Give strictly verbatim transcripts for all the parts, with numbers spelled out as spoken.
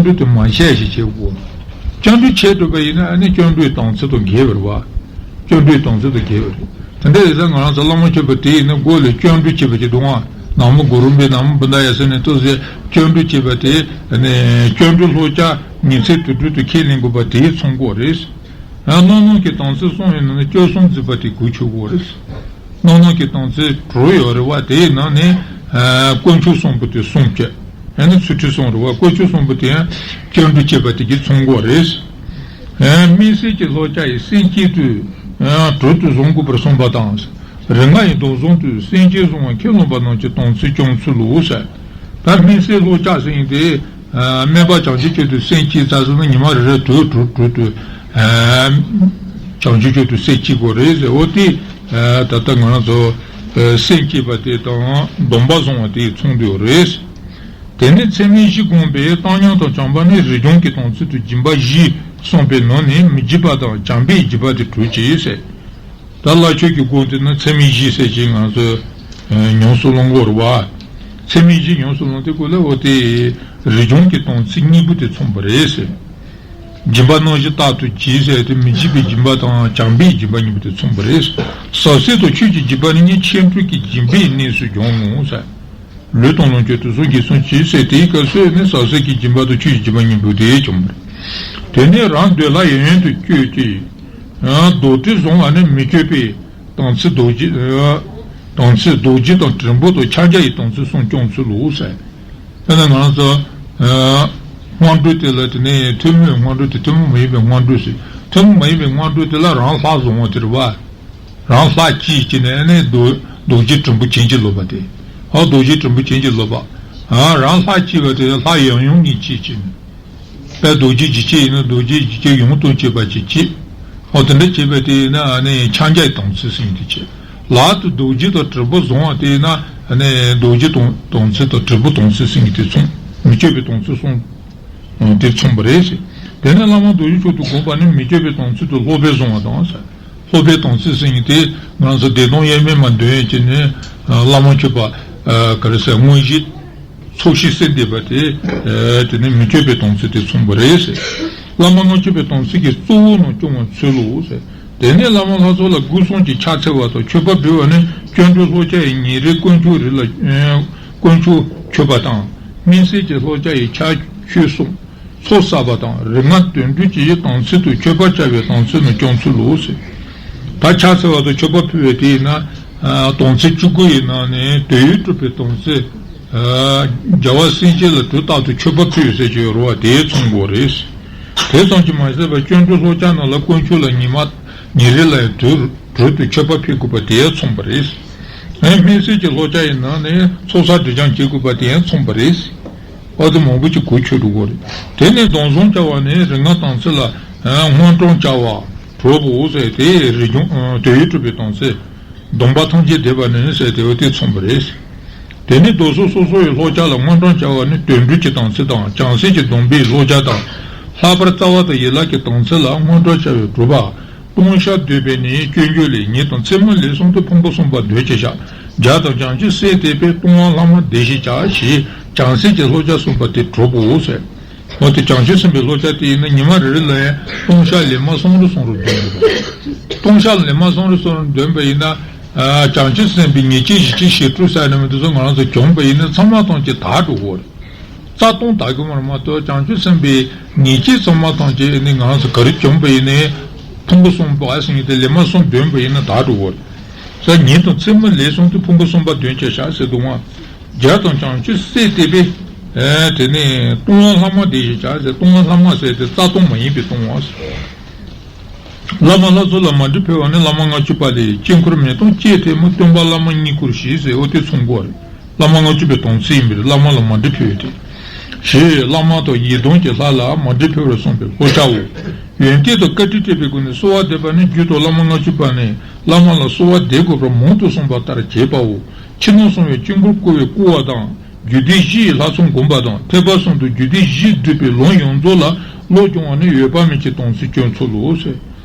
སྐྱོན་བྲལ་དེ་མ་བཤད་ཞིག་བྱེད་དགོས། སྐྱོན་བྲལ་བྱེད་ཐུབ་པ་ཡིན་ན་ཨ་ནི་སྐྱོན་བྲལ་དམ་ཚིག་དང་འགལ་བ་རེད་བ། སྐྱོན་བྲལ་དམ་ཚིག་དང་འགལ་བ་རེད། དེ་འདྲ་ཡིན་ཙང་ང་རང་ཚོ་བླ་མ་མཆོད་པ་དེ་ཡིན་ན་མགོ་ལ་སྐྱོན་བྲལ་བྱེད་པ་ཅིག་འདུག་ཨང་། ན་མོ་གུ་རུ་བྷྱཿ་ན་མོ་བུདྡྷཱ་ཡ་ཟེར་ནས་ཏོག་ཙམ་སྐྱོན་བྲལ་བྱེད་པ་དེ་ནས་སྐྱོན་བྲལ་ལྷོ་བྱ་ཉི་ཚེ་དུར་ཁྲོད་དུ་ཁས་ལེན་དགོས་པ་དེའི་ཚོགས་འགོ་རེད། རྣམ་སྣང་གི་དམ་ཚིག་གསུམ་ཡིན་ན་ནི་སྐྱོན་གསུམ་འཛིན་པ་དེ་གོས་ཆོད་དགོས་རེད། རྣམ་སྣང་གི་དམ་ཚིག་དྲུག་ཡོད་རེད་བ། དེ་ཡིན་ན་ནི་དཀོན་མཆོག་གསུམ་པོ་དེ་གསུམ་བྱས། ཡང་ན་ཚུལ་ཁྲིམས་གསུམ་རེད་བ། དཀོན་མཆོག་གསུམ་པོ་དེ་ཡང་སྐྱོན་བྲལ་བྱེད་པ་དེ་གི་ཚོགས་འགོ་རེད། སྨིན་བྱེད་ཀྱི་ལྷོ་བྱ་ཡི་སེམས་བསྐྱེད་དུ་དྲུག་ཏུ་བཟུང་དགོས་པར་གསུངས་པ་དང་། རིགས་ལྔ་ཡི་སྡོམ་བཟུང་དུས་སེམས་བསྐྱེད་བཟུང་བ་ཁས་བླངས་པ་རྣམས་ཀྱི་དམ་ཚིག་སྐྱོང་ཚུལ་ལོ་ཟེར། ད་སྨིན་བྱེད་ལྷོ་བྱ་ཟེར་ཡིན་ཏེ། སྨན་པ་བྱང་ཆུབ་མཆོག་ཏུ་སེམས་བསྐྱེད་ཙམ་ཟེར་ན་ཉི་མ་རེ་རེ་དྲུག་དྲུག་དྲུག་ཏུ། བྱང་ཆུབ་མཆོག་ཏུ་སེམས་བསྐྱེད་དགོས་རེད་ཟེར། འོ་དེ། ད་ལྟ་ང་རང་ཚོ། སེམས་བསྐྱེད་པ་དེ་དང་སྡོམ་པ་བཟུང་བ་དེའི་ཚོགས་འདུ་རེད། དེ་ནས་ཚད་མེད་བཞི་བསྒོམས་པས་བཏང་སྙོམས་དང་བྱམས་པ་ནི་རིགས་གཅིག་གི་དམ་ཚིག་ཏུ་སྦྱིན་པ་བཞི་གསུངས་པའི་ནང་ནས་མི་འཇིགས་པ་དང་བྱམས་པས་འཇིགས་པ་དེ་གྲོལ་ཅིག་ཟེར། ད་བླ་མཆོད་ཀྱི་སྒོ་དེ་ན་ཚད་མེད་བཞི་ཟེར་ཅིག་ང་ཚོས་ཉམས་སུ་བླང་དགོས་རེད་བ། ཚད་མེད་བཞི་ཉམས་སུ་བླང་དུས་སྐབས་ལ་འོ་དེ་རིགས་གཅིག་གི་དམ་ཚིག་གཉིས་པོ་དེ་མཚོན་པ་རེད་ཟེར། སྦྱིན་པ་རྣམ་བཞི་རྟག་ཏུ་བགྱིད་ཟེར་དེ་མི་འཇིགས་པའི་སྦྱིན་པ་དང་བྱམས་པའི་སྦྱིན་པ་གཉིས་པོ་དེ་མཚོན་པ་རེད། ཟབ་གསེར་དང་ཆོས་ཀྱི་སྦྱིན་པ་ནི་ཉིད་ཆོས་དྲུག་གི་སྦྱིན་པའི་གནས་སུ་འབྱུང་ངོ་ཟེར། ལུས་དང་ལོངས་སྤྱོད་དུས་གསུམ་གྱིས་སྲུང་ཅིག་ཟེར་དེའི་སྐབས་སུ་ནི་ཟབ་གསེར་གྱི་སྦྱིན་པ་དང་ཆོས་ཀྱི་སྦྱིན་པ་གཉིས་པོ་དེ་བྱུང་བ་རེད། དེ་ནས་རང་འདོད་ལ་ཡང་ཡང་དུ་སྤྱོད་ཅིང་། རྡོག་ཁྲེས་བཟུང་བ་ནི་མི་སྤྱོད་པའི་དམ་ཚིག་རྡོ་རྗེ། དམ་ཚིག་རྡོ་རྗེ་དང་དྲིལ་བུ་དང་ཕྱག་རྒྱ་ཡི་དམ་ཚིག་གསུམ་སྐྱོང་ཚུལ་ལོ་ཟེར། དེ་ནས་ང་ཚོ། སྔོན་འགྲོ་དེ་ལ་དེ་ནས་ཐུན་མོང་སྔོན་འགྲོ་དེ་ཐུན་མོང་མ་ཡིན་པའི་སྔོན་འགྲོ་ཟེར། ཐུན་མོང་མ་ཡིན་པའི་སྔོན་འགྲོ་དེ་ལ་རང་ལྷ་བཟུང་བ་དེ་རེད་བ། རང་ལྷ་གཅིག་བྱས་ནས་ནི་རྡོ་རྡོ་རྗེ་དྲིལ་བུ་བྱིན་གྱིས་རློབ་པ་དེ། ཨ་རྡོ་རྗེ་དྲིལ་བུ་བྱིན་གྱིས་རློབ་པ། ཨ་རང་ལྷ་གཅིག་པ་དེ་ལྷ་ཡང་ཡང་གཉིས་གཅིག་བྱས་ནས། དཔལ་རྡོ་རྗེ་འཇིགས་བྱེད་ཡིན་ན་རྡོ་རྗེ་འཇིགས་བྱེད་ཡང་དུ་བྱེད་པ་ཅིག་བྱེད། ཨོ་དེ་འདྲ་བྱེད་པ་དེ་ཡིན་ན་ཨ་ནི་ཕྱག་རྒྱའི་དམ་ཚིག་ཟེར་དེ་བྱེད། ལག་ཏུ་རྡོ་རྗེ་དང་དྲིལ་བུ་བཟུང་བ་དེ་ཡིན་ན་ཨ་ནི་རྡོ་རྗེ་དང་དམ་ཚིག་དང་དྲིལ་བུ་དམ་ཚིག་ཟེར་དེ་མཚོན། མི་སྤྱོད་པའི་དམ་ཚིག་གསུམ། དེ་མཚོན་པ་རེད་ཟེར། དེ་ནས་བླ་མ་རྡོ་རྗེ་མཆོག་ཏུ་བསྒོམ་པ་ནི་མི་སྤྱོད་པའི་དམ་ཚིག་ཏུ་ལྷོག་པས་བཟུང་བ་དང་ཟེར། ལྷོག་པའི་དམ་ཚིག་ཟེར་མཁན་དེ་ང་ཚོ་བདེ་སྟོང་དབྱེར་མེད་མ་འདོན་ཡས་ཀྱི་ནི་བླ་མ་མཆོད་པ་ག་རེ་ཟེར་དངོས་གཞི་ཚོགས་ཞིང་གསལ་འདེབས་པ་དེ་དེ་ནི་མི་སྤྱོད་པའི་དམ་ཚིག་དེ་མཚོན་པ་རེད་ཟེར། བླ་མ་ལྔ་མཆོད་པའི་དམ་ཚིག་གི་གཙོ་བོ་རྣམས་སྐྱོང་བའི་ཚུལ་ལོ་ཟེར། དེ་ནས་བླ་མ་ལྷ་ཚོགས་ལ་སྒོ་གསུམ་གྱི་ཕྱག་འཚལ་བ་དང་མཆོད་པ་འབུལ་བ་ནི་སྐྱབས་འགྲོ་ལྷོ་བྱ་ཡི་ཉེ་རིང་དཀོན་མཆོག་རིགས་ལ་དཀོན་མཆོག་མཆོད་པ་དང་། སྨིན་བྱེད་ཀྱི་ལྷོ་བྱ་ཡི་ཕྱག་མཆོད་གསུམ། ཚོགས་བསགས་པ་དང་རིགས་ལྔ་དོན་སྒྲུབ་ཀྱི་དམ་ཚིག་ཏུ་མཆོད་པ་བྱ་བའི་དམ་ཚིག་རྣམས་སྐྱོང་ཚུལ་ལོ་ཟེར། ད་ཕྱག་འཚལ་བ་དང་མཆོད་པ་ཕུལ་བའི་དེ་ཡིན་ན། དམ་ཚིག་བཅུ་དགུ་ཡི་ནང་ནས་དོན་ཡོད་གྲུབ་པའི་དམ་ཚིག་རྒྱལ་བ་སྲས་བཅས་ལ་དུས་རྟག་ཏུ་མཆོད་པ་ཕུལ་ཟེར་གྱི་ཡོད་རེད་བ་དེའི་མཚོན་དགོས་རེད། དེ་ཙམ་གྱིས་མ་ཟད་པར་སྐྱབས་འགྲོ་ལྷོ་བྱ་རྣམས་ལ་དཀོན་མཆོག་ལ་ཉི་མ་ཉིན་རེ་ལ་ཡང་དུས་དྲུག་ཏུ་མཆོད་པ་ཕུལ་དགོས་པ་དེའི་མཚོན་པ་རེད། སྨིན་བྱེད་ཀྱི་ལྷོ་བྱ་ཡི་ནང་ནས་ཚོགས་བསགས་སྒྲིབ་སྦྱང་བྱེད་དགོས་པ་དེའི་མཚོན་པ་རེད། ཨ་ཏི་མང་པོ་ཅིག་གོ་ཆོད་འགྲོ་གི་རེད། དེ་ནས་སྡོམ་བཟུང་བྱ་བ་ནི་རིགས་ལྔ་དམ་ཚིག་ལ་སྔོན་འགྲོ་བྱ་བ་གྲོགས་པོ་ཟེར་དེ་རིགས་སྦྱོང་དོན་ཡོད་གྲུབ་པའི་དམ་ཚིག་སྡོམ་པ་ཐམས་ཅད་བསྡེབས་པ་ནི་ཟེར་དེ་བ་དེ་མཚོན་པ་རེད། དེ་ནི་སྡོམ་བཟུང་སོ་སོ་ཡི་ལྷོ་བྱ་ལ་སྔོན་འགྲོ་བྱ་བ་ནི་དོན་སྒྲུབ་ཀྱི་དམ་ཚིག་དང་བྱང་སེམས་ཀྱི་སྡོམ་པའི་ལྷོ་བྱ་དང་། ལྷག་པར་རྩ་བ་དང་ཡན་ལག་གི་དམ་ཚིག་ལ་སྔོན་འགྲོ་བྱ་བའི་སྒྲུབ་པ། ལྟུང་བཤགས་འདོད་པས་ནི་སྤྱོད་འཇུག་ལས་ཉིད་དང་མཚན་མོ་ལས་གསུམ་དུ་ཕུང་པོ་གསུམ་པ་འདོན་བྱེད་བྱ། བརྒྱ་དང་བྱང་ཆུབ་སེམས་བརྟས་པས་ལྟུང་བ་ལྷག་མ་བདེ་ཞིང་བྱ་ཞེས་བྱང་སེམས་ཀྱི་ལྷོ་བྱ་གསུངས་པ་དེ་གྲོགས་པོའོ་ཟེར། འོ་དེ་བྱང་ཆུབ་སེམས་དཔའི་ལྷོ་བྱ་དེ་ཡིན་ན་ཉི་མ་རེ་རེ་ལ་ཡང་ལྟུང་བཤགས་ལན་མ་གསུམ་རེ་གསུམ་རེ་འདོན་དགོས། ལྟུང་བཤགས་ལན་མ་གསུམ་རེ་གསུམ་རེ་འདོན་པ་ཡིན་ན། བྱང་ཆུབ་སེམས་དཔའི་ཉེས་ཅན་ཞི་བྱེད་ཞི་ཁྲོའི་ས་ཡིན་ན་མི་འདུག་སོ་ང་རང་ཚོ་བྱུང་པ་ཡིན་ན་ཚང་མ་ཐམས་ཅད་དག་འགྲོ་གི་རེད། རྩ་ལྟུང་དག་གི་མ་རེད་མ་གཏོགས་བྱང་ཆུབ་སེམས་དཔའི་ཉེས་ཅན་ཚང་མ་ཐམས་ཅད་ནི་ང་རང་ཚོ་ག་རེ་བྱུང་པ་ཡིན་ནའི་ཕུང་པོ་གསུམ་པ་ཟེར་མཁན་དེ་ལན་མ་གསུམ་འདོན་པ་ཡིན་ན་དག་འགྲོ་གི་རེད། ས་ཉིན་དང་མཚན་མོ་ལས་གསུམ་དུ་ཕུང་པོ་གསུམ་པ་འདོན་བྱེད་བྱ་ཟེར་འདུག་ཨང་། བརྒྱ་དང་བྱང་ཆུབ་སེམས་བརྟས་པས། དེ་ནས་ལྟུང་བ་ལྷག་མ་བདེ་ཞིང་བྱ་ཟེར། ལྟུང་བ་ལྷག་མ་ཟེར་དེ་རྩ་ལྟུང་མ་ཡིན་པའི་ལྟུང་བ་ཟེར། བླ་མ་ལྷ་ཚོགས་ལ་མ་འདྲི་ཕུལ་བ་ནི་བླ་མ་ལྔ་བཅུ་པ་ལས་དཀྱིལ་འཁོར་མེ་ཏོག་བཅས་ཐལ་མོ་སྟོན་པ་བླ་མ་བསྙེན་བཀུར་ཞེས་ཟེར། འོ་དེ་མཚོན་དགོས་རེད། བླ་མ་ལྔ་བཅུ་པའི་དམ་ཚིག་ཡིན་པས་བླ་མ་ལ་མ་འདྲི་ཕུལ་བས་ཏེ། ཞེས་བླ་མ་དང་ཡི་དམ་གྱི་ལྷ་ལ་མ་འདྲི་ཕུལ་བར་གསུངས་པའི་ལྷོ་བྱའོ། ཡོན་ཏན་དང་བཀའ་དྲིན་སྤྲད་པའི་སྒོ་ནས་གསོལ་བ་འདེབས་པ་ནི་རྒྱུད་དུ་བླ་མ་ལྔ་བཅུ་པ་ནས་བླ་མ་ལ་གསོལ་བ་འདེབས་དགོས་པར་མང་དུ་གསུངས་པ་ལྟར་བྱེད་པའོ། ཕྱི་ནང་གསང་བའི་དཀྱིལ་འཁོར་བསྐོར་བའི་བསྐོར་བ་དང་། རྒྱུད་སྡེ་བཞི་ཡི་ལྷ་ཚོགས་བསྒོམ་པ་དང་ཐེག་པ་གསུམ་དུ་རྒྱུད་སྡེ་བཞི་བསྡུས་པའི་ལམ་ཡོངས་རྫོགས་ལ་བློ་སྦྱོང་བ་ནི་འོད་དཔག་མེད་ཀྱི་དམ་ཚིག་སྐྱོང་ཚུལ་ལོ་ཟེར།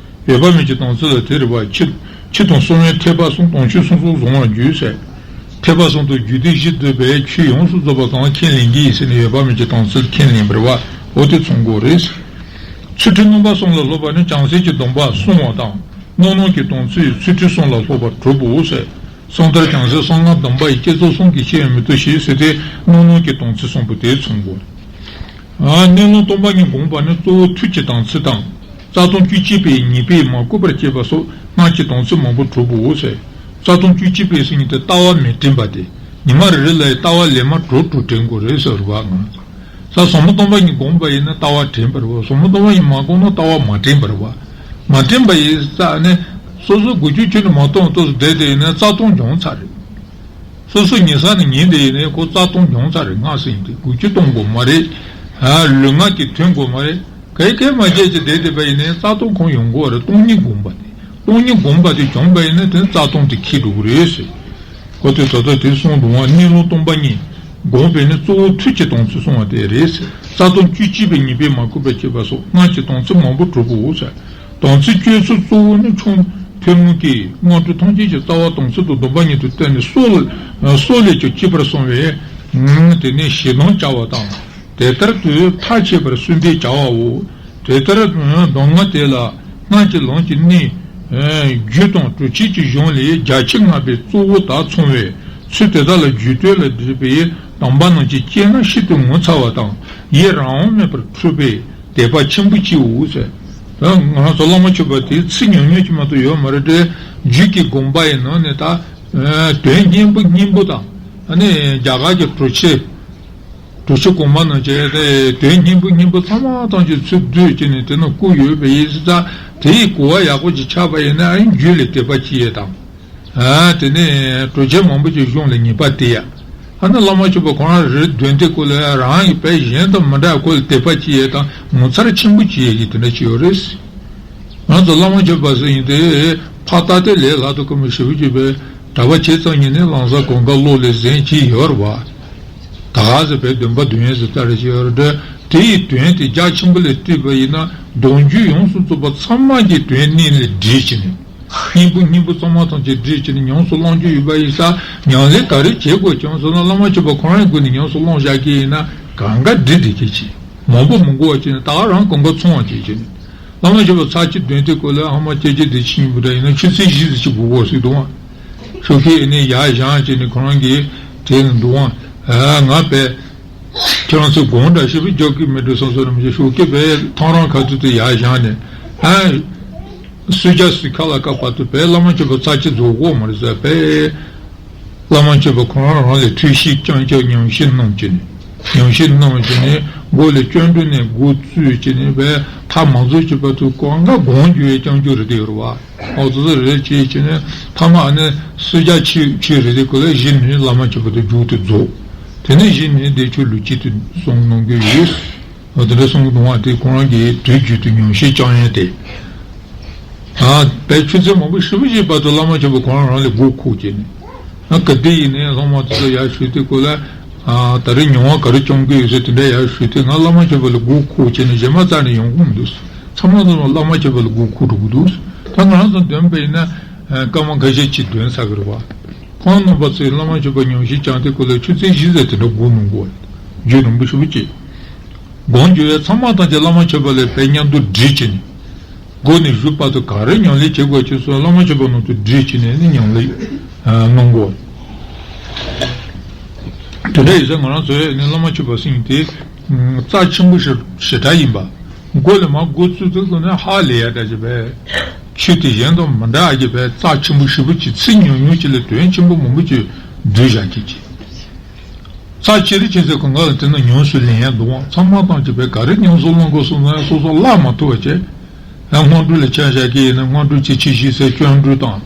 འོད་དཔག་མེད་ཀྱི་དམ་ཚིག་ལ་དེ་རེད་བ། ཕྱི་ཕྱི་དང་གསང་བའི་ཐེག་པ་གསུམ་དང་ཆོས་གསུམ་སོགས་བཟུང་བར་འགྱུར་ཟེར། ཐེག་པ་གསུམ་དུ་རྒྱུད་སྡེ་བཞི་བསྡུས་པའི་ཆོས་ཡོངས་སུ་རྫོགས་པ་གང་ཁས་ལེན་གྱི་ཡིན་ཟེར་ནས་འོད་དཔག་མེད་ཀྱི་དམ་ཚིག་ཁས་ལེན་པ་རེད་བ། འོ་དེ་ཚང་དགོས་རེད། ཚུལ་ཁྲིམས་སྣོན་པ་གསུམ་ལ་སློབ་པ་ནི་བྱང་སེམས་ཀྱི་སྡོམ་པ་བསྲུང་བ་དང་། སྣང་སྣང་གི་དམ་ཚིག་ཚུལ་ཁྲིམས་གསུམ་ལ་སློབ་པ་གྲུབ་བོ་ཟེར། གསང་མཐར་བྱང་སེམས་གསང་སྔགས་སྡོམ་པ་ཡི། བསྐྱེད་རྫོགས་གསུམ་གྱི་སྤྱོད་ཡུལ་མི་བཏུབ་ཞིང་ཟེར་ཏེ། སྣང་སྣང་གི་དམ་ཚིག་གསུམ་པོ་དེ་ཚང་དགོས། ཨ། གནས་ལུང་སྟོང་པ་ཉིད་བསྒོམས་པ་ནི་གཙོ་བོ་ཐུགས་ཀྱི་དམ་ཚིག་དང་། རྩ་ལྟུང་བཅུ་གཅིག་པའི་ཉེས་པས་མ་གོས་པར་བྱེད་པ་སོགས་སྔགས་ཀྱི་དམ་ཚིག་མང་པོ་གྲུབ་བོ་ཟེར། རྩ་ལྟུང་བཅུ་གཅིག་པའི་ཟེར་མཁན་དེ་ལྟ་བ་མི་དྲན་པ་སྟེ། ཉི་མ་རེ་རེ་ལ་ཡི་ལྟ་བ་ལན་མ་དྲུག་དྲུག་དྲན་དགོས་རེད་ཟེར་བ་ང་། ས་ཟབ་མོ་སྟོང་པ་ཉིད་བསྒོམས་པ་ཡིན་ན་ལྟ་བ་དྲན་པར་བ། ཟབ་མོ་སྟོང་པ་ཉིད་མ་བསྒོམས་ན་ལྟ་བ་མ་དྲན་པར་བ། མ་དྲན་པ་ཡིན་ཙང་ནི། སོ་སོ་དགུ་བཅུ་ཆུ་ནི་མ་གཏོང་ཐོག་སུ་བསྡད་དེ་ཡིན་ན་རྩ་ལྟུང་འབྱུང་ཚར་རེད། སོ་སོ་ཉལ་ས་ནས་ཉལ་བསྡད་ཡིན་ནའི་ཁོ་རྩ་ལྟུང་འབྱུང་ཚར་རེད། སྔགས་ཟེར་ཡིན་དུས་དགུ་བཅུ་གཏོང་དགོས་མ་རེད། ཨ། ལུས་ངག་གི་མཐུན་དགོས་མ་རེད། ག་ཡི་ག་ཡི་མ་བྱས་ཀྱི་བསྡད་བསྡད་པ་ཡིན་ནའི་རྩ་ལྟུང་ཁོང་ཡོང་གི་རེད། སྟོང་ཉིད་བསྒོམས་པ་དེ། སྟོང་ཉིད་བསྒོམས་པ་དེ་བྱུང་བ་ཡིན་ན་དེ་རྩ་ལྟུང་དེ་ཁེགས་འགྲོ་གི་རེད་ཟེར། ཁོ་ཚོས་ད་ལྟ་དེ་གསུངས་འདུག་བ། གནས་ལུང་སྟོང་པ་ཉིད་བསྒོམས་པས་ནི་གཙོ་བོ་ཐུགས་ཀྱི་དམ་ཚིག་བསྲུང་བ་དེ་རེད་ཟེར། རྩ་ལྟུང་བཅུ་གཅིག་པའི་ཉེས་པས་མ་གོས་པར་བྱེད་པ་སོགས་སྔགས་ཀྱི་དམ་ཚིག་མང་པོ་གྲུབ་བོ་ཟེར། དམ་ཚིག་སྤྱོད་ཚུལ་གཙོ་བོ་ནི་ཆུང་ཐུན་མོང་གི་སྔོན་འགྲོ་ཐམས་ཅད་ཀྱི་རྩ་བ་དམ་ཚིག་ཏུ་སྡོམ་པ་ཉིད་དུ་བསྟན་ནས། སྲོག་ལ་སྲོག་ལས་ཀྱང་སྐྱིད་པར་གསུངས་པས། དེ་ནས་ཞེ་སྡང་བྱ་བ་དང་། དེ་ལྟར་དུ་ཐག་ཆད་པར་སུན་འབྱིན་བྱ་བའོ། དེ་ལྟར་སྡུག་བསྔལ་དེ་ལ་སྔགས་ཀྱི་ལམ་གྱི་གནད་རྒྱུ་དང་གྲུབ་ཆའི་གཞུང་ལས་བརྒྱ་ཕྱེད་ལྔ་པའི་གཙོ་བོ་དག་ཚང་བས། ཚུལ་དེ་དག་ལ་རྒྱུད་སྟོད་ལ་བྲིས་པའི་དམ་པ་རྣམས་ཀྱིས་སྤྱད་ན་ཤིན་ཏུ་ངོ་མཚར་བ་དང་། ཡིད་རང་དབང་མེད་པར་འཁྲུལ་པའི་དད་པ་ཆེན་པོ་སྐྱེའོ་ཟེར། ད་ང་རང་ཚོ་བླ་མ་མཆོད་པ་དེ་ཚིག་ཉུང་ཉུང་ཅིག་མ་གཏོགས་ཡོད་མ་རེད་དེ། རྒྱུད་ཀྱི་དགོངས་པ་ཡི་ནང་ནས་ད་དོན་སྙིང་པོ་སྙིང་པོ་དང་། ཨ་ནི་རྒྱ་གར་གྱི་གྲུབ་ཆའི་གྲུབ་ཆ་གོང་མ་རྣམས་ཀྱི་དོན་སྙིང་པོ་སྙིང་པོ་ཚང་མ་ཐམས་ཅད་ཚུར་བསྡུས་བྱས་ནས་དེ་ནང་བཀོད་ཡོད་པ་ཡིན་ཙང་། དེ་ཡི་གོ་བ་ཡག་པོ་ཅིག་ཆགས་པ་ཡིན་ན། ཨ་ནི་རྒྱུད་ལ་དད་པ་སྐྱེ་ཡས་དང་། ཨ། དེ་ནས་གྲུབ་ཆ་མང་པོ་ཅིག་གཞུང་ལ་ངེས་པ་དེ་ཡ། ཨ་ནི་བླ་མ་མཆོད་པ་ཁོ་རང་རེ་རེ་འདོན་དུས་སྐབས་ལ་རང་གི་དཔེ་གཞན་དང་མི་འདྲ་བ་ཁོ་ལ་དད་པ་སྐྱེ་ཡས་དང་ངོ་མཚར་ཆེན་པོ་སྐྱེ་ཡས་ཀྱི་དེ་འདྲ་ཅིག་ཡོད་རེད། ང་ཚོ་བླ་མ་མཆོད་པ་ཟེར་མཁན་དེ་ཕར་ལྟ་དུས་ལས་སླ་དོ་དཀོན་པོ་ཞེ་པོ་ཅིག་པས། གྲྭ་པ་བྱས་ཙང་ཉིད་ནས་ལམ་སང་གང་ག་བློ་ལ་ཟིན་གྱི་ཡོད་རེད་བ། ད་ག་ཟེར་བའི་འདོན་པ་འདོན་ཡས་ཟེར་ལྟ་རེ་བྱས་ཡོད་རེད། དེ་ཡི་དོན་དེ་རྒྱ་ཆེན་པོ་ལ་བཏུས་པ་ཡིན་ན། སྡོམ་རྒྱུད་ཡོངས་སུ་རྫོགས་པ་ཚང་མ་གི་དོན་གནད་ལ་སྒྲིལ་བྱས་ནས། སྙིང་པོ་སྙིང་པོ་གཙང་མ་ཐམས་ཅད་སྒྲིལ་བྱས་ནས་ཉམས་སུ་བླང་རྒྱུ་ཡོད་པ་ཡིན་ཙང་། ཉམས་ལེན་ག་རེ་བྱེད་དགོས་ཀྱང་ཟེར་ན། བླ་མ་མཆོད་པ་ཁོ་རང་གི་སྒོ་ནས་ཉམས་སུ་བླང་བཞག་གི་ཡིན་ན་གང་ག་འགྲིག་འགྲིག་གི་ཅིག་མང་པོ་མི་དགོས་པ་བྱས་ནས་ད་ག་རང་གང་ག་ཚང་བ་བྱས་བྱས་ནས། བླ་མ་མཆོད་པ་ཚར་གཅིག་འདོན་དུས་སྐབས་ལ་ཧ་མ་ཅེ་ཅེ་དེ་ཕྱི་ཉིན་པོ་འདྲ་ཡིན་ན་ཆུ་ཚོད་བཞི་ཙམ་ཅིག་འགོར་འགོར་ཟེར་འདུག་ཨང་། ཤོག་ཁེ་ཨེ་ནས་ཡར་བཞེངས་བྱས་ནས་ཁོ་རང་གིས་དྲིས་ནས་འདུག་ཨང་། ཨ། ང་དཔེ་ཁྱེད་རང་ཚོ་དགོངས་འདྲ་ཞེ་པོ་རྒྱག་གི་མེད་འགྲོ་བསམ་བསམ་རེ་མི་བྱེད། ཤོག་ཁེ་དཔེ་ཐང་རང་ཁ་ཐུག་ཏུ་ཡར་བཞེངས་ནས། ཨ། སུ་ཇ་སུ་ཁ་ལ་ཁ་བར་དུ་དཔེ་བླ་མ་མཆོད་པ་ཚར་གཅིག་རྫོགས་འགོར་མ་རེད་ཟེར། དཔེ་བླ་མ་མཆོད་པ་ཁོ་རང་རང་ལས་ཐོས་ཤིག་ཅང་ཅང་ཉམས་བཞེས་གནང་བྱས་ནས། ཉམས་བཞེས་གནང་བྱས་ནས་མགོ་ལ་སྐྱོན་འགྲོ་ནས་འགོ་བཙུགས་བྱས་ནས། དཔེ་མཐའ་མ་རྫོགས་ཀྱི་བར་དུ་གང་ག་སྒོམ་རྒྱུ་ཡི་རྐྱང་རྒྱུ་རེད་དེ་ཡོད་རེད་བ། ཨོ་ཙི་ཙི་རེད་བྱས་བྱས་ནས་མཐའ་མ་ཨ་ནི་སུ་ཇ་ཆོས་ཆོས་རེད་དེ་ཁོ་ལ་གཞི་ནས་བླ་མ་མཆོད་པ་དེ་མཇུག་ཏུ་རྫོགས། དེ་ནས་གཞི་ནས་བདེ་མཆོག་ལུས་སྐྱིད་དུ་གསུངས་གནང་གི་ཡོད། འོ་དེ་འདྲ་གསུངས་འདུག་བ། དེ་ཁོ་རང་གི་དུས་རྒྱུན་དུ་ཉམས་བཞེས་བསྐྱང་ཡས་དེ། ཨ། དཔེ་ཆུ་ཚོད་མང་པོ་ཞེ་པོ་ཞིག་བར་དུ་བླ་མ་མཆོད་པ་ཁོ་རང་རང་ལ་མགོ་འཁོར་བྱས་ནས། ཨ། ག་དུས་ཡིན་ནའི་སློབ་མ་དེ་ཚོ་ཡར་ཞུ་དུས་སྐབས་ལ། ཨ། ད་རེས་མྱོང་བ་ག་རེ་བྱུང་གི་ཡོད་ཟེར་དེ་འདྲ་ཡར་ཞུ་དུས། ང་བླ་མ་མཆོད་པ་ལ་མགོ་འཁོར་བྱས་ནས་གཞན་པ་རྩ་ནས་ཡོང་གི་མི་འདུག་ཚང་མ་ཚང་མ་བླ་མ་མཆོད་པ་ལ་མགོ་འཁོར་འགྲོ་གི་འདུག་ད་ང་རང་ཚོ་འདོན་པ་ཡིན་ན། ཨ། སྐར་མ་འགའ་ཤས་ཅིག་འདོན་ཚར་གི་རེད་བ། ཁོང་རྣམ་པ་ཚོས་བླ་མ་མཆོད་པ་ཉམས་བཞེས་བསྐྱངས་དུས་སྐབས་ལ་ཆུ་ཚོད་བཞི་ཙམ་དེ་འདྲ་སྒུག་གནང་དགོས། རྒྱུན་རིང་པོ་ཞེ་པོ་ཅིག་སྒོམ་རྒྱུ་ཡས་ཚང་མ་ཐམས་ཅད་བླ་མ་མཆོད་པ་ལ་དཔེ་མཉམ་དུ་སྒྲིལ་བྱས་ནས། སྒོ་ནས་མཇུག་བར་དུ་ག་རེ་ཉམས་ལེན་བྱེད་དགོས་ཅེས་སོགས་བླ་མ་མཆོད་པ་ནང་དུ་སྒྲིལ་བྱས་ནས་ནི་ཉམས་ལེན་གནང་དགོས། དེ་འདྲ་ཡིན་ཙང་ང་རང་ཚོས་ནི་བླ་མ་མཆོད་པ་ཟེར་མཁན་དེ་རྩ་ཆེན་པོ་ཞེ་ཞེ་དྲག་ཡིན་པ། མགོ་ལ་མར་འགོ་བཙུགས་དུས་ཙམ་ནས་ཧ་ལས་ཡ་འདྲ་ཅིག་པས། ཆོས་དེ་གཞན་དང་མི་འདྲ་ཡ་ཅིག་པས། རྩ་ཆེན་པོ་ཞེ་པོ་ཅིག་ཚིག་ཉུང་ཉུང་ཅིག་ལ་དོན་ཆེན་པོ་མང་པོ་ཅིག་བསྡུས་བཞག་གི་ཅིག་རྩ་ཆེ་རུ་ཆེ་ཚེ་གང་ག་ལ་དེ་ནི་ཉམས་སུ་ལེན་ཡ་འདུག་ཨང་། ཚང་མ་ཐམས་ཅད་པས་ག་རེ་ཉམས་སུ་བླང་དགོས་སོང་ན་སོ་སོ་བླ་མ་ཐུབ་པ་བྱས། ཡང་སྔོན་འགྲོ་ལ་ཆ་བཞག་གི་ཡིན་ན་སྔོན་འགྲོ་ཆེ་ཆེ་བཞི་ཚེ་སྐྱོན་འགྲོ་དང་།